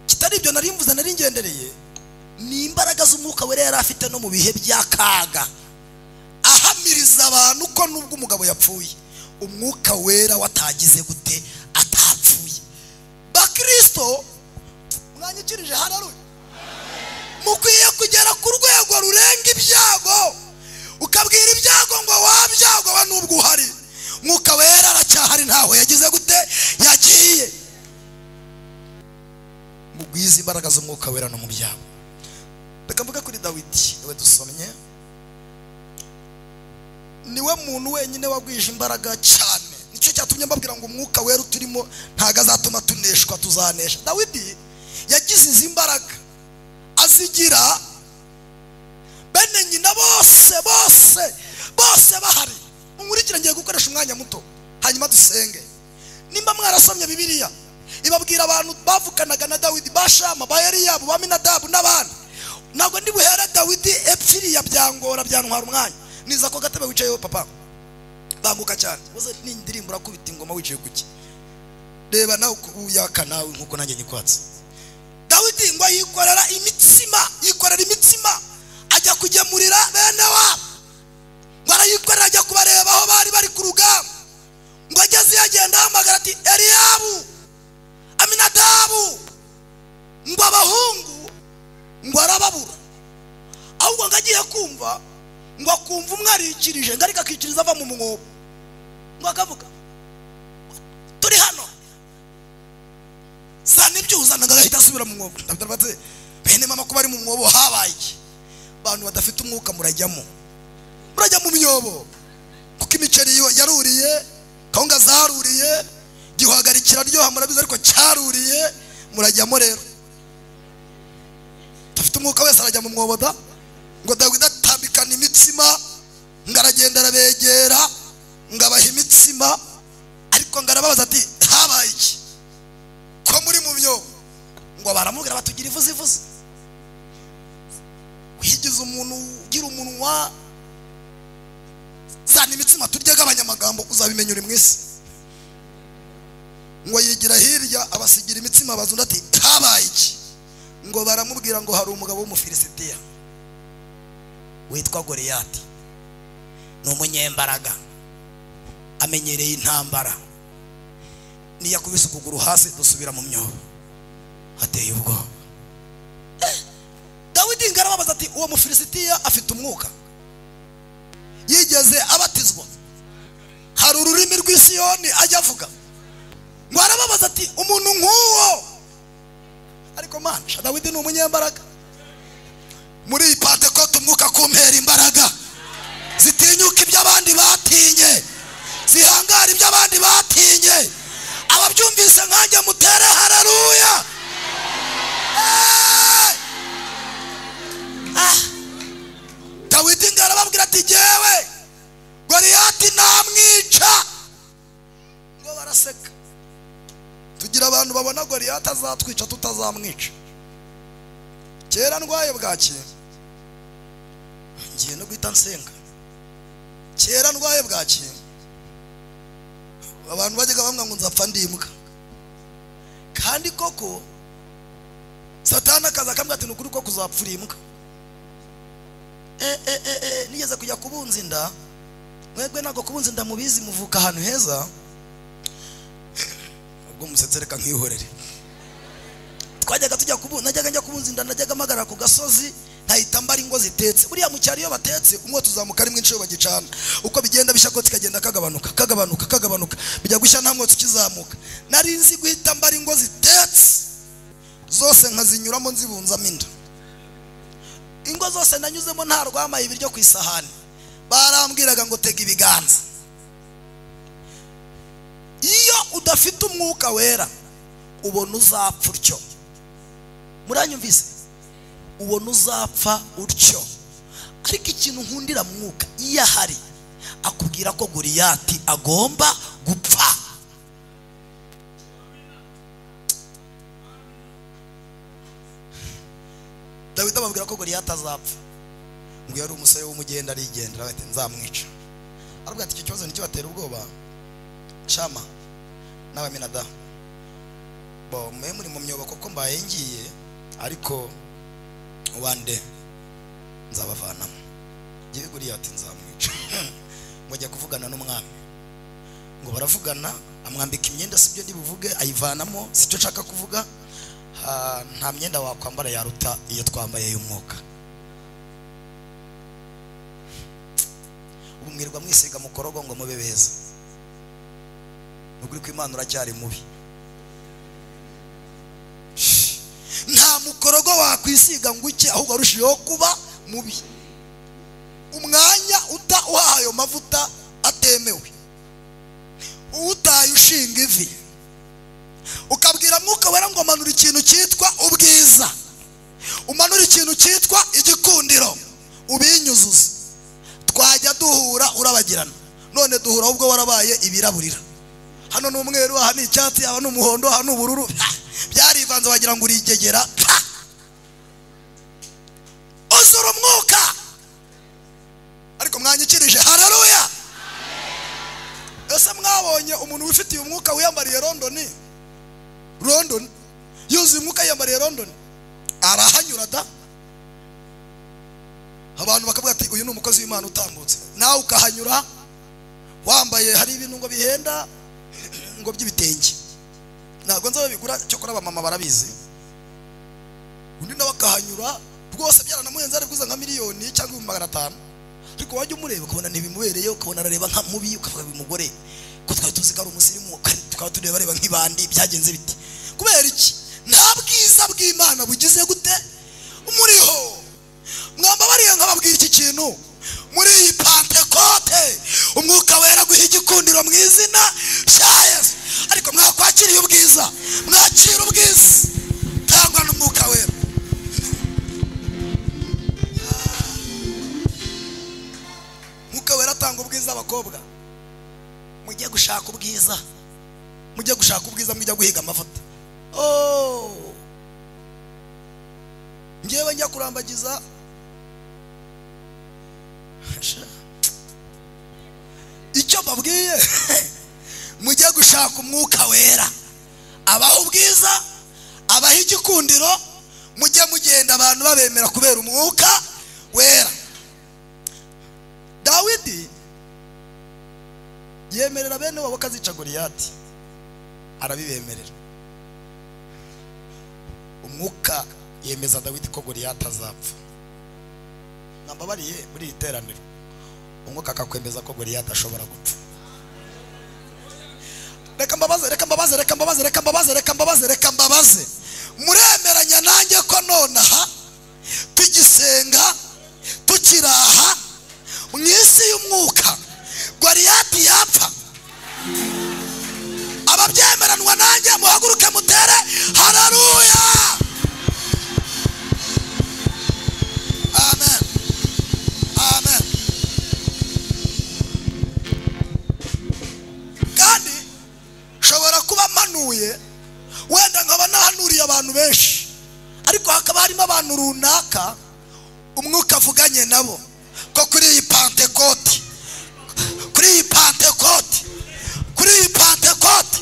kitari ibyo nari mvuze nari ngendereye, ni imbaraga z'umwuka wera yari afite no mu bihe by'akaga, ahamiriza abantu ko nubwo umugabo yapfuye umwuka wera watagize gute? Atapfuye. Bakristo mwanyikirije haleluya, mukwiye kugera ku rwego rurenga ibyago, ukabwira ibyago ngo wabyago wa nubwo uhari mwuka wera aracyahari, ntaho yagize gute? Yagiye. Mugwize imbaraga z'umwuka wera no mu byago. Reka mvuge kuri Dawidi, niwe dusomye, niwe muntu wenyine wagwije imbaraga cyane. Nicyo cyatumye mbabwira ngo umwuka wera uturimo ntago azatuma tuneshwa, tuzanesha. Dawidi yagize izi mbaraga azigira bene nyina bose bose bose bahari. Munkurikire, ngiye gukoresha umwanya muto hanyuma dusenge. Nimba mwarasomye Bibiliya ibabwira abantu bavukanaga na Dawidi, ba Shama, ba Eliyabu, ba Minadabu n'abandi. Ntabwo ndi buhere Dawidi epfiriya byangora byantwara umwanya. Niza ko gatebe wicayeho papa, banguka cyane. Uze ni indirimbo urakubita ingoma wicaye kuki? Reba nawe uyaka nawe nkuko nanjye nyikwatse. Dawidi ngo yikorera imitsima, yikorera imitsima ajya kugemurira bene wabo. Ngo arayikorera ajya kubareba aho bari bari ku rugamba. Ngo ageze yagenda ahamagara ati Eliyabu, Aminadabu, ngo abahungu ngo arababura. Ahubwo ngo agiye kumva ngo akumva umwe arikirije, ngo ariko akikiriza ava mu mwobo, ngo akavuga turi hano, zana ibyo uzana, ngo agahita asubira mu mwobo. Bene mama ko bari mu mwobo habaye iki? Abantu badafite umwuka murajyamo, murajya mu myobo, kuko imiceri yaruriye, kawunga zaruriye, gihwagari kiraryoha murabizi, ariko cyaruriye, murajyamo rero. Udafite umwuka wese arajya mu mwobo da. Ngo Dawidi atambikana imitsima, ngo aragenda arabegera, ngo abaha imitsima, ariko ngo arababaza ati habaye iki ko muri mu myobo? Ngo baramubwira batugira ivuze ivuze. Wigize umuntu ugira umunwa, zana imitsima turye gabanyamagambo uzabimenya uri mu isi. Ngo yigira hirya abasigira imitsima, baza undi ati habaye iki? Ngo baramubwira ngo hari umugabo w'Umufilisitiya witwa Goliyati, ni umunyembaraga, amenyereye intambara, niyo akubise ukuguru hasi dusubira mu myobo, hateye ubwoba. Dawidi ngo arababaza ati uwo Mufilisitiya afite umwuka, yigeze abatizwa, hari ururimi rw'Isiyoni ajya avuga. Ngo arababaza ati umuntu nk'uwo, ariko man, Dawidi ni umunyembaraga. Muri iyi Pentekote umwuka kumpera imbaraga zitinyuka ibyo abandi batinye, zihangara ibyo abandi batinye. Ababyumvise nkanjye mutere haleluya. Dawidi ngo arababwira ati jyewe Goliyati namwica. Ngo baraseka. Tugira abantu babona Goliyati azatwica tutazamwica. Kera ndwaye bwaki, ngiye no guhita nsenga. Kera ndwaye bwaki, abantu bajyaga bamwe ngo nzapfa ndimbwa, kandi koko Satani akaza akambwira ati nukuri ko kuzapfura imbwa. Nigeze kujya kubunza inda, mwebwe ntabwo kubunza inda mubizi, muvuka ahantu heza, ubwo musetse reka nkihorere. Twajyaga tujya kubunza, najyaga njya kubunza inda, najyaga mpagarara ku gasozi nkahita mbara ingo zitetse. Buriya mu cyaro iyo batetse umwotsi uzamuka ari mwinshi iyo bagicana, uko bigenda bishya ko kikagenda kagabanuka kagabanuka kagabanuka, bijya gushya nta mwotsi ukizamuka. Nari nzi guhita mbara ingo zitetse zose nkazinyuramo nzibunzamo inda. Ingo zose nanyuzemo nta rwamaye ibiryo ku isahani, barambwiraga ngo tega ibiganza. Iyo udafite umwuka wera ubona uzapfa utyo. Muranyumvise? Ubona uzapfa utyo. Ariko ikintu nkundira mwuka, iyo ahari akubwira ko Goliyati agomba gupfa. Dawidi ababwira ko Goliyati azapfa. Ngo yari umusore w'umugenda arigendera, ati nzamwica. Aravuga ati icyo kibazo nicyo batera ubwoba. Shama n'abaminada bo mwe muri mu myobo koko mbaye ngiye, ariko wande nzabavanamo. Ngiye Goliyati nzamwica. Ngo ajya kuvugana n'umwami. Ngo baravugana, amwambika imyenda, sibyo ndibuvuge, ayivanamo, sicyo nshaka kuvuga. Nta myenda wakwambara yaruta iyo twambaye y'umwuka. Ubu mwirwa mwisiga mukorogo ngo mube beza. Nukuri ko Imana uracyari mubi. Nta mukorogo wakwisiga ngo uke, ahubwo arushijeho kuba mubi. Umwanya uta uhayo mavuta atemewe, utaye ushinga ivi, ukabwira mwuka wera ngo manura ikintu cyitwa ubwiza, umanura ikintu cyitwa igikundiro, ubinyuzuze. Twajya duhura urabagirana, none duhura ubwo warabaye ibiraburira. Hano ni umweru, aha ni icyatsi, aha ni umuhondo, aha ni ubururu, byarivanze wagira ngo urigegera. Uzura umwuka. Ariko mwanyikirije haleluya. Ese mwabonye umuntu wifitiye umwuka wiyambariye London? London yuzuye umwuka yiyambariye London, arahanyura da. Abantu bakavuga ati uyu ni umukozi w'Imana utambutse. Nawe ukahanyura wambaye, hari ibintu ngo bihenda ngo by'ibitenge, ntabwo nzabigura, cyokora abamama barabizi. Undi nawe akahanyura rwose byaranamuhenze, ari kuza nka miliyoni cyangwa 500,000. Ariko wajya umureba ukabona ntibimubereye, ukabona arareba nka mubi, ukavuga uyu mugore ko twari tuzi ko ari umusirimu, tukaba tureba areba nk'ibandi, byagenze biti? Kubera iki? Nta bwiza bw'Imana bugize gute umuriho. Mwambabariye nkababwira iki kintu, muri iyi Pantekote umwuka wera guha igikundiro mu izina rya Yesu. Ariko mwakwakiriye ubwiza, mwakira ubwiza tangwa n'umwuka wera. Umwuka wera atanga ubwiza. Abakobwa mujye gushaka ubwiza, mujye gushaka ubwiza, mujye guhiga amavuta. Oh, ngewe njya kurambagiza icyo mbabwiye, mujye gushaka umwuka wera abaha ubwiza, abaha igikundiro, mujye mugenda abantu babemera kubera umwuka wera. Dawidi yemerera bene wabo kazica Goliyati, arabibemerera. Umwuka yemeza Dawidi ko Goliyati azapfa. Nambabariye muri iri teraniro, umwuka akakwemeza ko Goliyati ashobora gupfa. Reka mbabaze, reka mbabaze, reka mbabaze, reka mbabaze, reka mbabaze, reka mbabaze. Muremeranya nanjye ko nonaha tugisenga tukiraha mu isi y'umwuka Goliyati yapfa? Ababyemeranwa nanjye muhaguruke mutere haleluya. Amen, amen. Kandi nshobora kuba manuye, wenda nkaba nahanuriye abantu benshi, ariko hakaba harimo abantu runaka umwuka avuganye nabo ko kuri iyi Pantekote, kuri iyi Pantekote, kuri iyi Pantekote,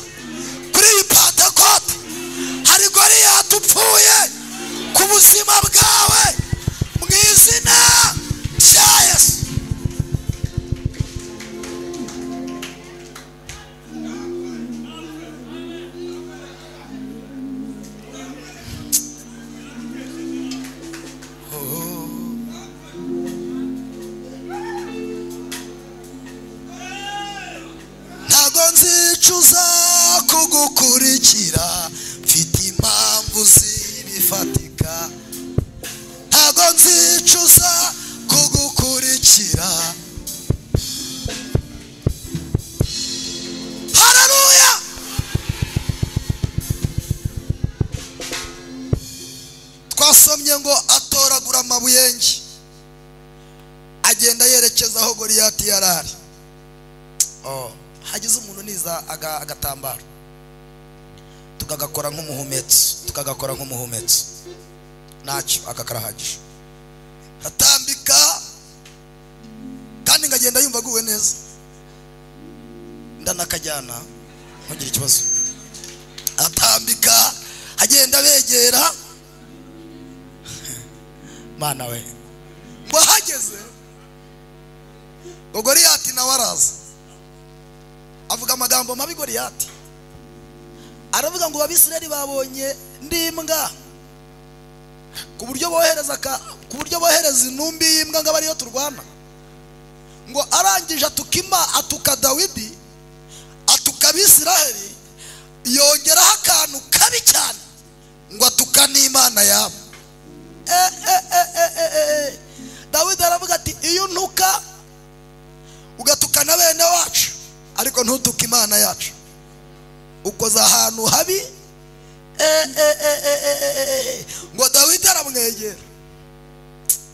kuri iyi Pantekote hari Goliyati upfuye ku buzima bwawe mu izina rya Yesu. Ntago nzicuza kugukurikira, mfite impamvu zibifatika. Ntago nzicuza kugukurikira. Haleluya. Twasomye ngo atoragura amabuye nge, Agenda yerekeza aho Goliyati yarari. Oh, hagize umuntu niza agatambaro tukagakora nk'umuhumetso, tukagakora nk'umuhumetso, ntacyo aka karahagije. Atambika kandi ngagenda yumva aguwe neza, ndanakajyana ntugire ikibazo. Atambika agenda begera mana we, ngo hageze ngo Goliyati nawe araza avuga amagambo mabi. Goliyati aravuga ngo Abisirayeli babonye ndimbwa ku buryo bohereza ku buryo bohereza intumbi y'imbwa ngo abariyo turwana. Ngo arangije atukima atuka Dawidi, atuka Abisirayeli, yongeraho akantu kabi cyane ngo atuka n'Imana yabo. Dawidi aravuga ati iyo ntuka ugatukana bene wacu ariko ntutuke Imana yacu, ukoza ahantu habi. Ngo Dawidi aramwegera,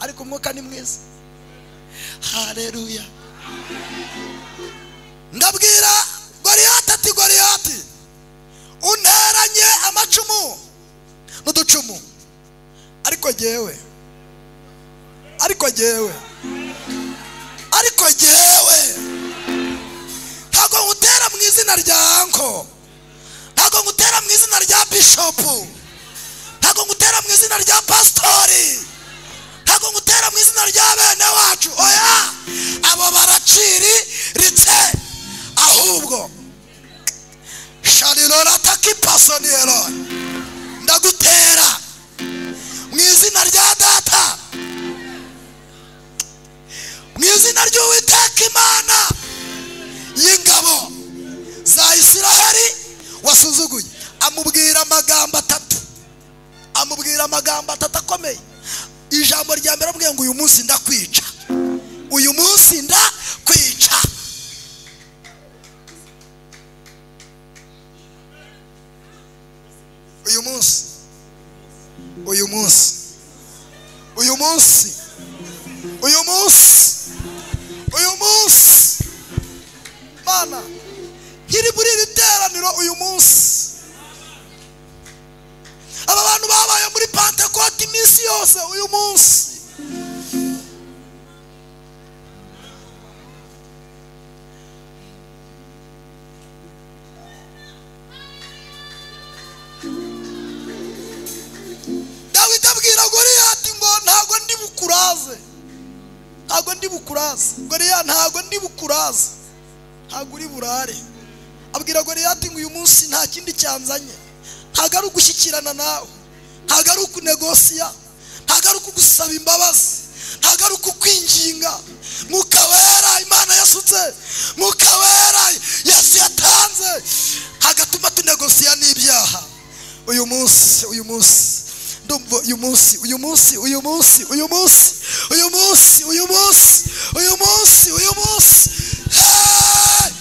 ariko umwuka ni mwiza. Haleluya. Ndabwira Goliyati ati Goliyati, unteranye amacumu n'uducumu, ariko jyewe, ariko jyewe, ariko jyewe ntabwo ngutera mu izina rya anko, ntabwo ngutera mu izina rya bishopu, ntabwo ngutera mu izina rya pastori, ntabwo ngutera mu izina rya bene wacu. Oya, abo baraciriritse. Ahubwo sharirora takipasoniero, ndagutera mu izina rya data, mu izina ry'Uwiteka Imana y'ingabo za Isiraheli wasuzuguye. Amubwira amagambo atatu, amubwira amagambo atatu akomeye. Ijambo rya mbere amubwira ngo uyu munsi ndakwica, uyu munsi ndakwica. Uyu munsi, uyu munsi, uyu munsi, uyu munsi, uyu munsi, Mana nkiri muri iri teraniro uyu munsi, aba bantu babaye muri Pentecote iminsi yose, uyu munsi Dawidi abwira Goliyati ngo ntago ndi bukuraze, ntago ndi bukuraze Goliyati, ntago ndi bukuraze, ntago uri burare. Abwira Goliyati ngo uyu munsi nta kindi cyanzanye, ntago ari ugushyikirana nawe, ntago ari ukunegosiya, ntago ari ukugusaba imbabazi, ntago ari ukukwinginga. Mwuka Wera Imana yasutse, Mwuka Wera Yesu yatanze, hagatuma tunegosiya n'ibyaha. Uyu munsi, uyu munsi, ndumva uyu munsi, uyu munsi, uyu munsi, uyu munsi, uyu munsi, uyu munsi, uyu munsi, uyu munsi. Hey!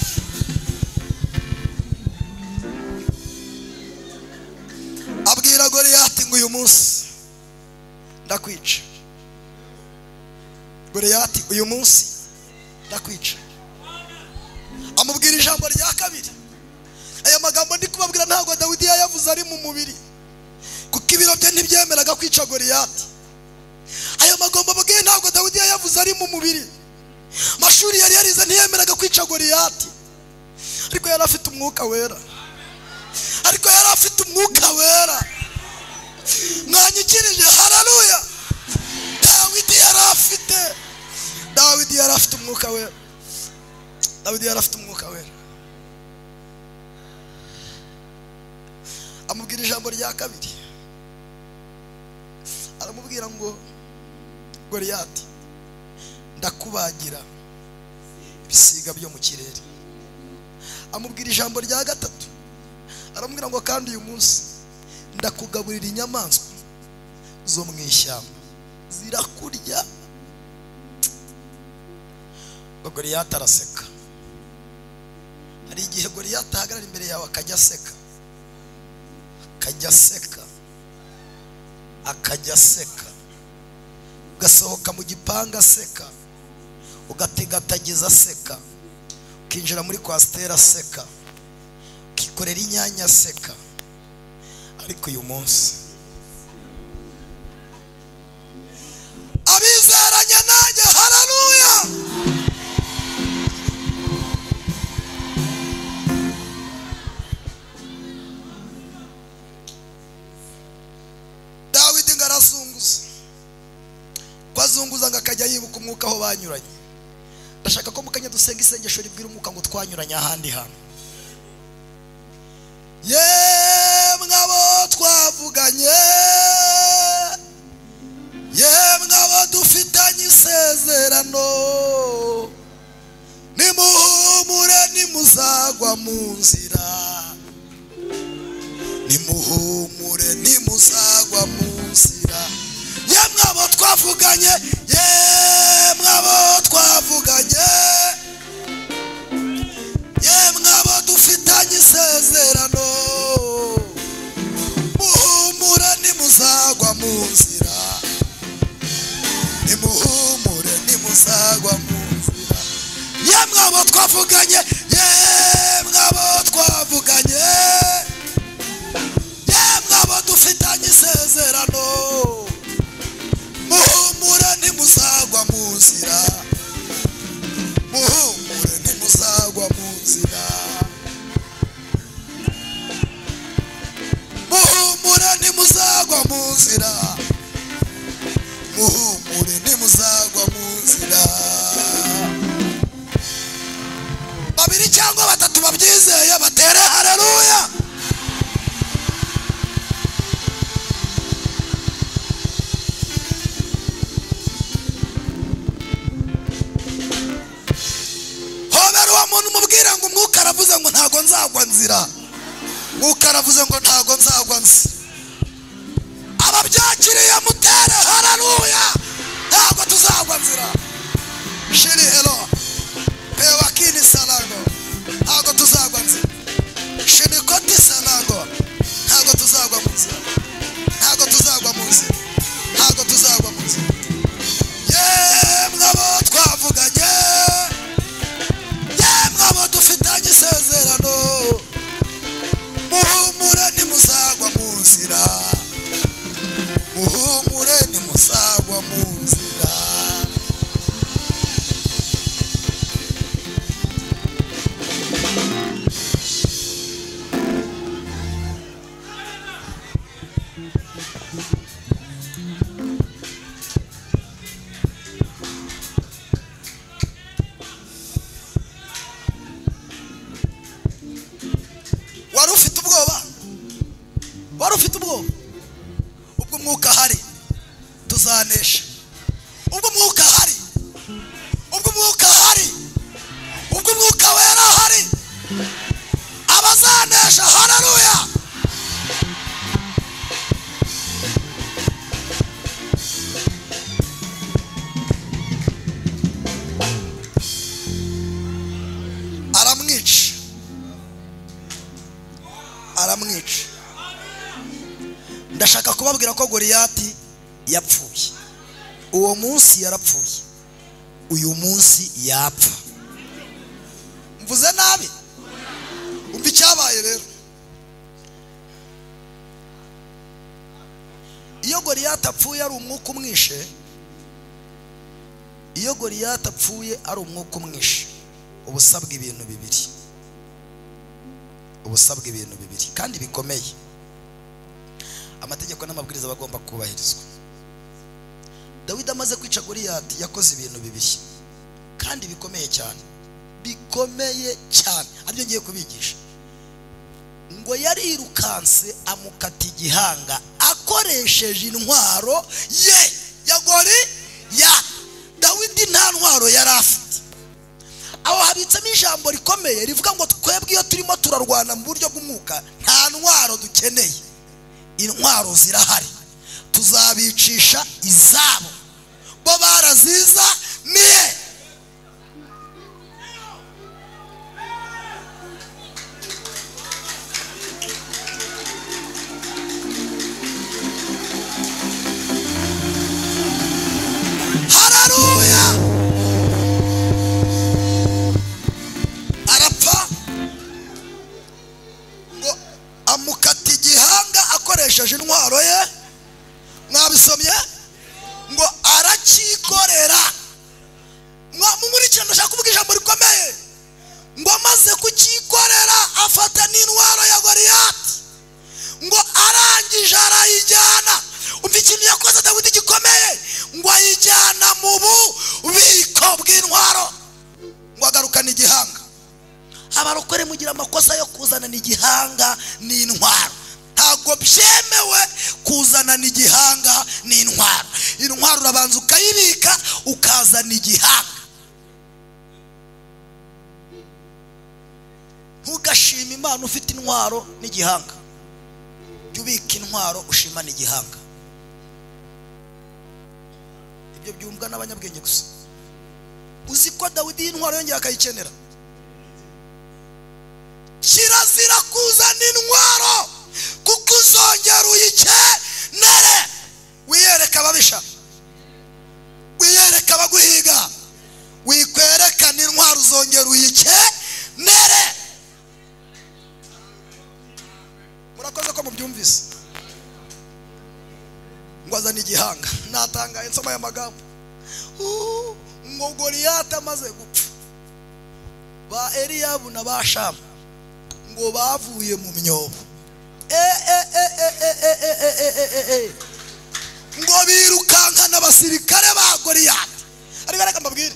Abwira Goliyati ngo uyu munsi ndakwica. Goliyati uyu munsi ndakwica. Amubwira ijambo rya kabiri. Aya magambo ndi kubabwira ntabwo Dawidi yayavuze ari mu mubiri, kuko ibiro bye ntibyemeraga kwica Goliyati. Aya magambo ababwiye ntabwo Dawidi yayavuze ari mu mubiri, mashuri yari yarize ntiyemeraga kwica Goliyati, ariko yari afite umwuka wera, ariko yari afite umwuka wera. Mwanyikirije haleluya. Dawidi yari afite, Dawidi yari afite umwuka wera, Dawidi yari afite umwuka wera. Amubwira ijambo rya kabiri, aramubwira ngo Goliyati, ndakubagira ibisiga byo mu kirere. Amubwira ijambo rya gatatu, aramubwira ngo kandi uyu munsi ndakugaburira inyamaswa zo mu ishyamba zirakurya. Goliyati araseka. Hari igihe Goliyati ahagarara imbere yawe akajya aseka, akajya aseka, akajya aseka, ugasohoka mu gipanga aseka, Ugategatagiza aseka, ukinjira muri kwasiteri aseka, ukikorera inyanya aseka. Ariko uyu munsi abizeranye nanjye, haleluya. Dawidi ngo arazunguza, ko azunguza ngo akajya yibuka umwuka aho banyuranye. Ndashaka ko mukanya dusenga isengesho ribwira umwuka ngo twanyuranye ahandi hantu. Yemwe abo twavuganye, yemwe abo dufitanye isezerano, nimuhumure nimuzagwa mu nzira, nimuhumure nimuzagwa mu nzira. Yemwe abo twavuganye, yemwe abo twavuganye, yemwe abo dufitanye isezerano, muhumure nimuzagwa mu nzira, nimuhumure nimuzagwa mu nzira. Yemwe abo twavuganye, yemwe abo twavuganye, yemwe abo dufitanye isezerano, muhumure nimuzagwa mu nzira, muhumure nimuzagwa mu nzira, muhumure nimuzagwa mu nzira, muhumure nimuzagwa mu nzira. Babiri cyangwa batatu babyizeye batere haleluya. Hobera uwo muntu umubwira ngo umwuka aravuze ngo ntago nzagwa nzira, umwuka aravuze ngo ntago nzagwa nzira. Ababyakiriye mutere haleluya, ntago tuzagwa nzira. Shiri helo pewakini salango, ntago tuzagwa nzira. Shinikoti salango, ntago tuzagwa mu nzira, ntago tuzagwa mu nzira, ntago tuzagwa mu nzira. Yemwe abo twavuganye, yemwe abo dufitanye isezerano, muhumure nimuzagwa mu nzira, muhumure nimuzagwa mu nzira. Wari ufite ubwoba, wari ufite ubwoba. Ubwo umwuka ahari tuzanesha, ubwo umwuka ahari, ubwo umwuka ahari, ubwo umwuka wera ahari, abazanesha. Haleluya. Aramwica, aramwica. Ndashaka kubabwira ko Goliyati yapfuye. Uwo munsi yarapfuye, uyu munsi yapfa. Mvuze nabi? Umva icyabaye rero. Iyo Goliyati apfuye ari umwuka umwishe, iyo Goliyati apfuye ari umwuka umwishe, ubusabwa ibintu bibiri, ubusabwa ibintu bibiri kandi bikomeye. Amategeko n'amabwiriza bagomba kubahirizwa. Dawidi amaze kwica Goliyati yakoze ibintu bibiri kandi bikomeye cyane, bikomeye cyane, aribyo ngiye kubigisha. Ngo yarirukanse amukata igihanga akoresheje intwaro ye ya Goliyati. Dawidi nta ntwaro yari afite. Aho habitsemo ijambo rikomeye rivuga ngo twebwe iyo turimo turarwana mu buryo bw'umwuka nta ntwaro dukeneye, intwaro zirahari, tuzabicisha izabo, bo baraziza niye. Haleluya. Akoresheje intwaro ye. Mwabisomye ngo arakikorera. Mwamunkurikira, ndashaka kuvuga ijambo rikomeye. Ngo amaze kukikorera afata n'intwaro ya Goliyati, ngo arangije arayijyana. Umva ikintu yakoze Dawidi gikomeye, ngo ayijyana mu bubiko bw'intwaro, ngo agarukana igihanga. Abarokore mugira amakosa yo kuzana n'igihanga n'intwaro. Ntabwo byemewe kuzana n'igihanga n'intwaro. Intwaro urabanza ukayibika ukazana igihanga. Ntugashima Imana ufite intwaro n'igihanga. Jya ubika intwaro ushimana igihanga. Ibyo byumvwa n'abanyabwenge gusa. Uzi ko Dawidi intwaro yongera akayikenera. Kirazira kuzana intwaro kuko uzongera uyikenere. Wiyereka ababisha, wiyereka abaguhiga, wikwerekana intwaro uzongera uyikenere. Murakoze ko mubyumvise. Ngo azana igihanga. Natangaye nsoma aya magambo. Ngo Goliyati amaze gupfa, ba Eliyabu na ba Shamu ngo bavuye mu myobo, ngo birukankana abasirikare ba Goliyati. Ariko reka mbabwire,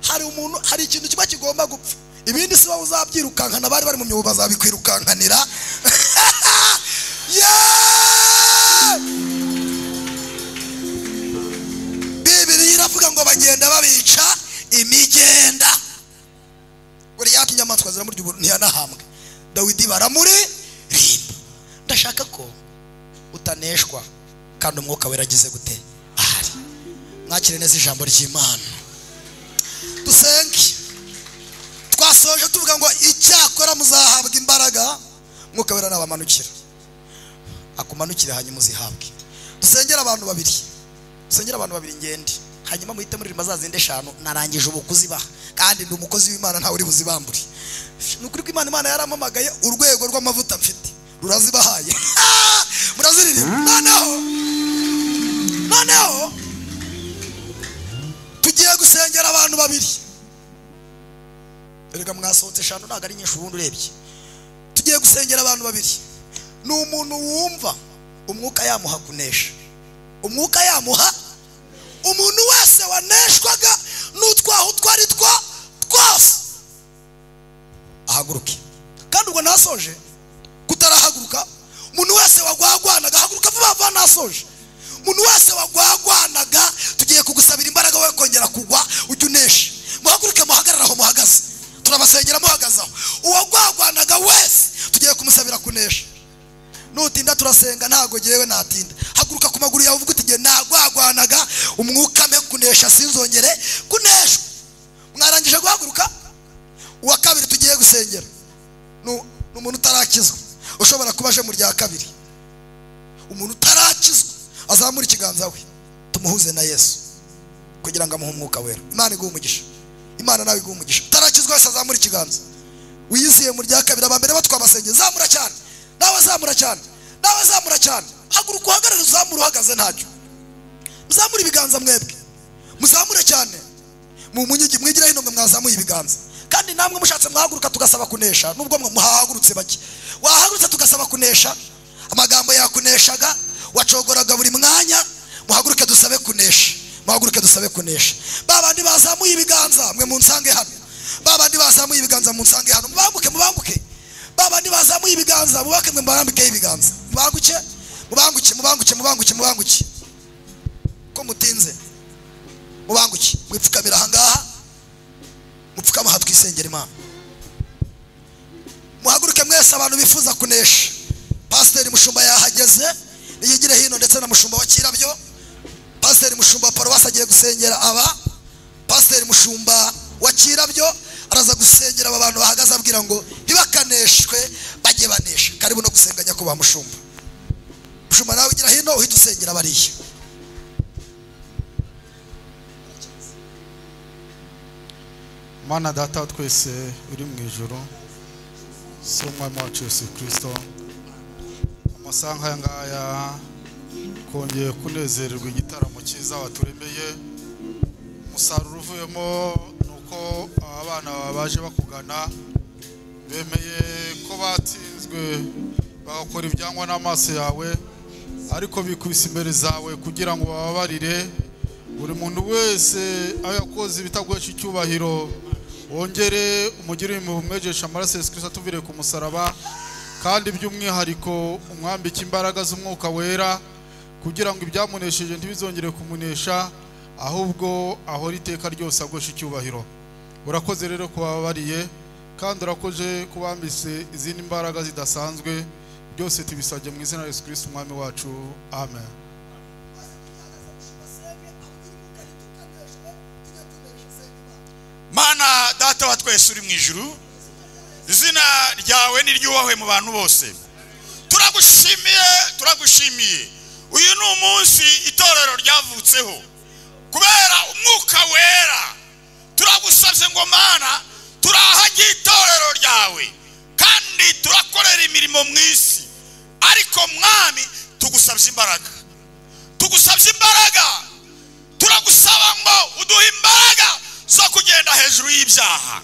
hari umuntu, hari ikintu kiba kigomba gupfa, ibindi si wowe uzabyirukankana, bari bari mu myobo bazabikwirukankanira. Bibiliya iravuga ngo bagenda babica imigenda. Goliyati inyamaswa ziramurya ubu ntiyanahambwe. Dawidi baramuririmba. Ndashaka ko utaneshwa kandi umwuka wera agize gute ahari. Mwakire neza ijambo ry'Imana. Dusenge. Twasoje tuvuga ngo icyakora muzahabwa imbaraga, umwuka wera nabamanukira, akumanukire hanyuma uzihabwe. Dusengera abantu babiri, dusengera abantu babiri ngende, hanyuma muhite muririmba za zindi eshanu. Narangije ubu kuzibaha kandi ndi umukozi w'Imana, ntawe uri buzibambure. Ni ukuri ko Imana yarampamagaye, urwego rw'amavuta mfite rurazibahaye. Muraziririmba. Noneho tugiye gusengera abantu babiri. Erega mwasohotse eshanu ntabwo ari nyinshi ubundi urebye. Tugiye gusengera abantu babiri. Ni umuntu wumva umwuka yamuha kunesha, umwuka yamuha. Umuntu wese waneshwaga n'utwaho twari twa twose ahaguruke. Kandi ubwo nasoje kutarahaguruka, umuntu wese wagwagwanaga ahaguruka vuba vuba. Nasoje. Umuntu wese wagwagwanaga tugiye kugusabira imbaraga we kongera kugwa ujye unesha. Muhaguruke, muhagarare aho muhagaze, turabasengera muhagaze aho. Uwagwagwanaga wese tugiye kumusabira kunesha. Nutinda turasenga, ntago jewe natinda. Haguruka ku maguru yawe uvuga uti nge nagwagwanaga, umwuka mpe kunesha sinzongere kuneshwa. Mwarangije guhaguruka? Uwa kabiri tugiye gusengera ni umuntu utarakizwa, ushobora kuba aje mu rya kabiri. Umuntu utarakizwa azamura ikiganza we tumuhuze na Yesu kugira ngo amuhe umwuka wera. Imana iguhe umugisha. Imana nawe iguhe umugisha. Utarakizwa wese azamura ikiganza. Wiyiziye mu rya kabiri, abambere batwabasengeye. Zamura cyane, nawe zamura cyane, nawe zamura cyane. Haguruka uhagarare, uzamure uhagaze ntacyo. Muzamure ibiganza mwebwe, muzamure cyane. Mu munyigi mwigira hino mwe mwazamuye ibiganza. Kandi namwe mushatse mwahaguruka tugasaba kunesha, nubwo mwe muhahagurutse bake. Wahagurutse tugasaba kunesha, amagambo yakuneshaga wacogoraga buri mwanya. Muhaguruke dusabe kunesha, muhaguruke dusabe kunesha. Babandi bazamuye ibiganza mwe munsange hano. Babandi bazamuye ibiganza munsange hano. Mubanguke, mubanguke. Babandi bazamuye ibiganza mubake mwe mbarambike ibiganza. Mubanguke, mubanguke, mubanguke, mubanguke, mubanguke. Ko mutinze. Mubanguke, mwipfukamira ahangaha. Mupfukama aha twisengera Imana. Muhaguruke mwese abantu bifuza kunesha. Pasiteri Mushumba yahageze, yigire hino ndetse na Mushumba wa Kirabyo. Pasiteri Mushumba paruwasi agiye gusengera aba. Pasiteri Mushumba wa Kirabyo araza gusengera aba bantu bahagaze abwira ngo ntibakaneshwe bajye banesha. Karibu no gusenga nyakubahwa Mushumba. Mushumba nawe ugira hino uhita usengera bariya. Mana data wa twese uri mu ijuru, so umwami wacu Yesu Kristo, amasaha Amasaha nk'aya ngaya kongeye kunezererwa igitaramo cyiza waturemeye. Umusaruro uvuyemo ni uko abana baje bakugana bemeye ko batsinzwe bagakora ibyangwa n'amaso yawe, ariko bikubise imbere zawe kugira ngo bababarire. Buri muntu wese aho yakoze ibitaguhesha icyubahiro, wongere umugirire impuhwe, umwejeshe amaraso ya Yesu Kristo atuviriye ku musaraba, kandi by'umwihariko umwambike imbaraga z'umwuka wera kugira ngo ibyamunesheje ntibizongere kumunesha, ahubwo ahora iteka ryose agosha icyubahiro. Urakoze rero kubabariye, kandi urakoze kubambise izindi mbaraga zidasanzwe. Byose tubisabye mu izina rya Yesu Kristo umwami wacu, amen. Mana data wa twese uri mu ijuru, izina ryawe niryubahwe mu bantu bose. Turagushimiye, turagushimiye. Uyu ni umunsi itorero ryavutseho kubera umwuka wera. Turagusabye ngo Mana, turahagiye itorero ryawe kandi turakorera imirimo mu isi, ariko Mwami tugusabye imbaraga, tugusabye imbaraga. Turagusaba ngo uduhe imbaraga zo kugenda hejuru y'ibyaha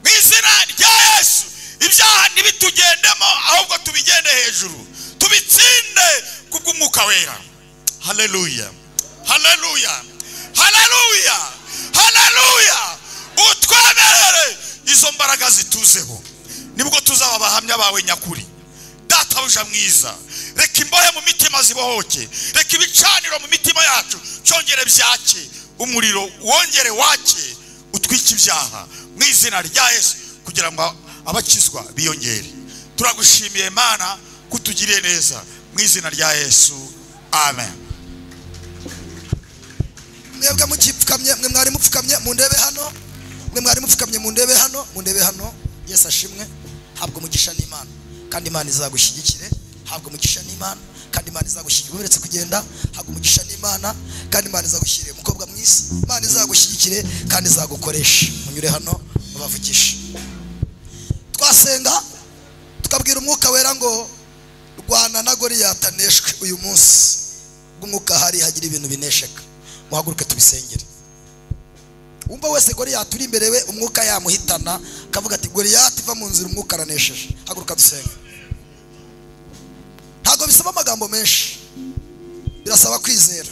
mu izina rya Yesu. Ibyaha ntibitugendemo, ahubwo tubigende hejuru, tubitsinde kubw'umwuka wera. Haleluya, haleluya, haleluya, haleluya. Utwemerere izo mbaraga zituzeho, nibwo tuzaba abahamya bawe nyakuri. Databuja mwiza, reka imbohe mu mitima zibohoke, reka ibicaniro mu mitima yacu cyongere byake, umuriro wongere wake, utwike ibyaha mu izina rya Yesu, kugira ngo abakizwa biyongere. Turagushimiye Mana kutugiriye neza mu izina rya Yesu, amen. Mwebwe mukipfukamye, mwe mwari mupfukamye mundebe hano, mwe mwari mupfukamye mundebe hano, mundebe hano. Yesu ashimwe. Habwa umugisha n'Imana, kandi Imana izagushyigikire. Habwa umugisha n'Imana, kandi Imana izagushyigikire. Uretse kugenda, habwa umugisha n'Imana, kandi Imana izagushyigikire. Umukobwa mwiza, Imana izagushyigikire kandi izagukoresha. Munyure hano mubavugishe. Twasenga tukabwira umwuka wera ngo rwana na Goliyati aneshwe uyu munsi. Ubwo hari hagira ibintu binesheka, muhaguruke tubisengere. Umva wese Goliyati uri imbere we, umwuka yamuhitana akavuga ati Goliyati va mu nzira, umwuka aranesheje. Haguruka dusenge. Ntabwo bisaba amagambo menshi, birasaba kwizera.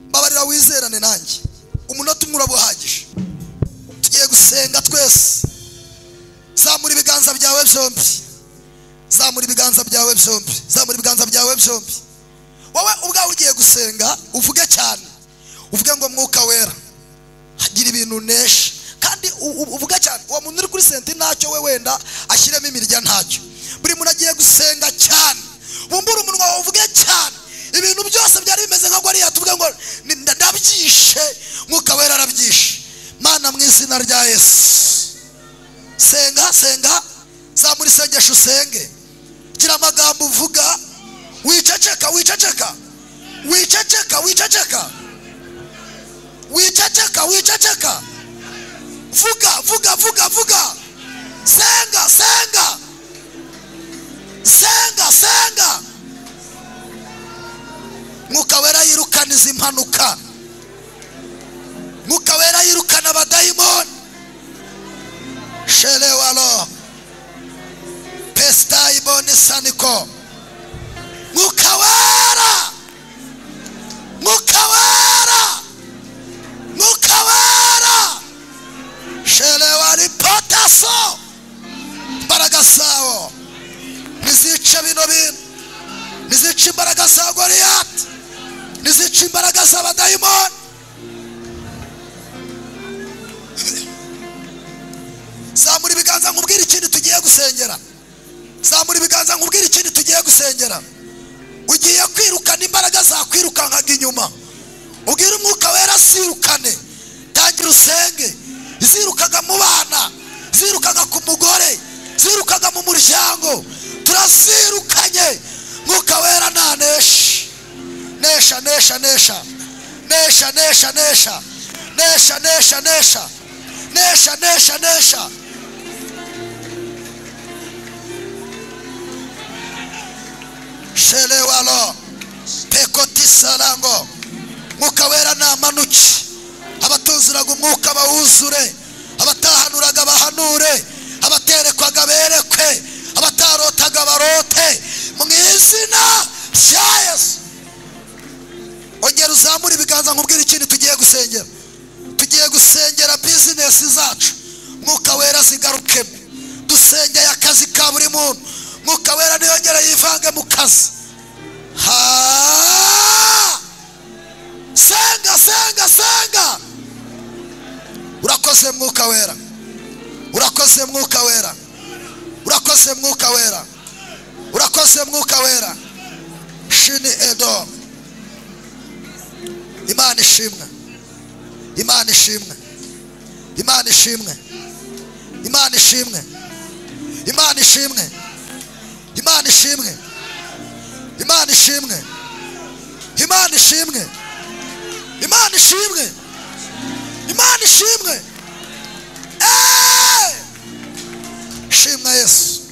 Mbabarira wizerane nanjye, umunota umwe urabuhagije. Tugiye gusenga twese. Zamura ibiganza byawe byombi, zamura ibiganza byawe byombi, zamura ibiganza byawe byombi. Wowe ubwawe ugiye gusenga uvuge cyane, uvuge ngo mwuka wera hagira ibintu nesha, kandi uvuge cyane. Uwo muntu uri kuri senti ntacyo we wenda ashyiremo imirya ntacyo. Buri muntu agiye gusenga cyane, bumbura umunwa wawe uvuge cyane. Ibintu byose byari bimeze nka Goliyati, uvuge ngo ndabyishe, mwuka wera arabyishe. Mana mu izina rya Yesu, senga, senga, zamura isengesho usenge. Gira amagambo uvuga, wiceceka, wiceceka, wiceceka, wiceceka, wiceceka, wiceceka. Vuga, vuga, vuga, vuga. Senga, senga, senga, senga. Mwuka wera yirukana izi mpanuka, mwuka wera yirukana abadayimoni. Shelewalo pestaiboni saniko. Mwuka wera, mwuka wera, mwuka wera. Shelewali potaso. Imbaraga zawo nizice bino bintu, nizice imbaraga za Goliyati, nizice imbaraga z'abadayimoni. Zamura ibiganza nkubwire ikindi tugiye gusengera. Zamura ibiganza nkubwire ikindi tugiye gusengera. Ugiye kwirukana imbaraga zakwirukankaga inyuma, ubwire umwuka wera zirukane. Tangira usenge. Zirukaga mu bana, zirukaga ku mugore, zirukaga mu muryango, turazirukanye. Mwuka wera nanesha, nesha, nesha, nesha, nesha, nesha, nesha, nesha, nesha, nesha, nesha, nesha, nesha. Shelewalo pekotisarango. Mwuka wera namanuke, abatuzuraga umwuka bawuzure, abatahanuraga bahanure, abaterekwaga berekwe, abatarotaga barote, mu izina rya Yesu. Ongera uzamure ibiganza nkubwire ikintu tugiye gusengera. Tugiye gusengera bizinesi zacu, mwuka wera zigarukemo. Dusengeye akazi ka buri muntu, mwuka wera niyongere yivange mu kazi. Ha! Senga, senga, senga. Urakoze mwuka wera, urakoze mwuka wera, urakoze mwuka wera, urakoze mwuka wera. Shini edo. Imana ishimwe, Imana ishimwe, Imana ishimwe, Imana ishimwe, Imana ishimwe, Imana ishimwe, Imana ishimwe, Imana ishimwe, Imana ishimwe, Imana ishimwe. Shimwa Yesu.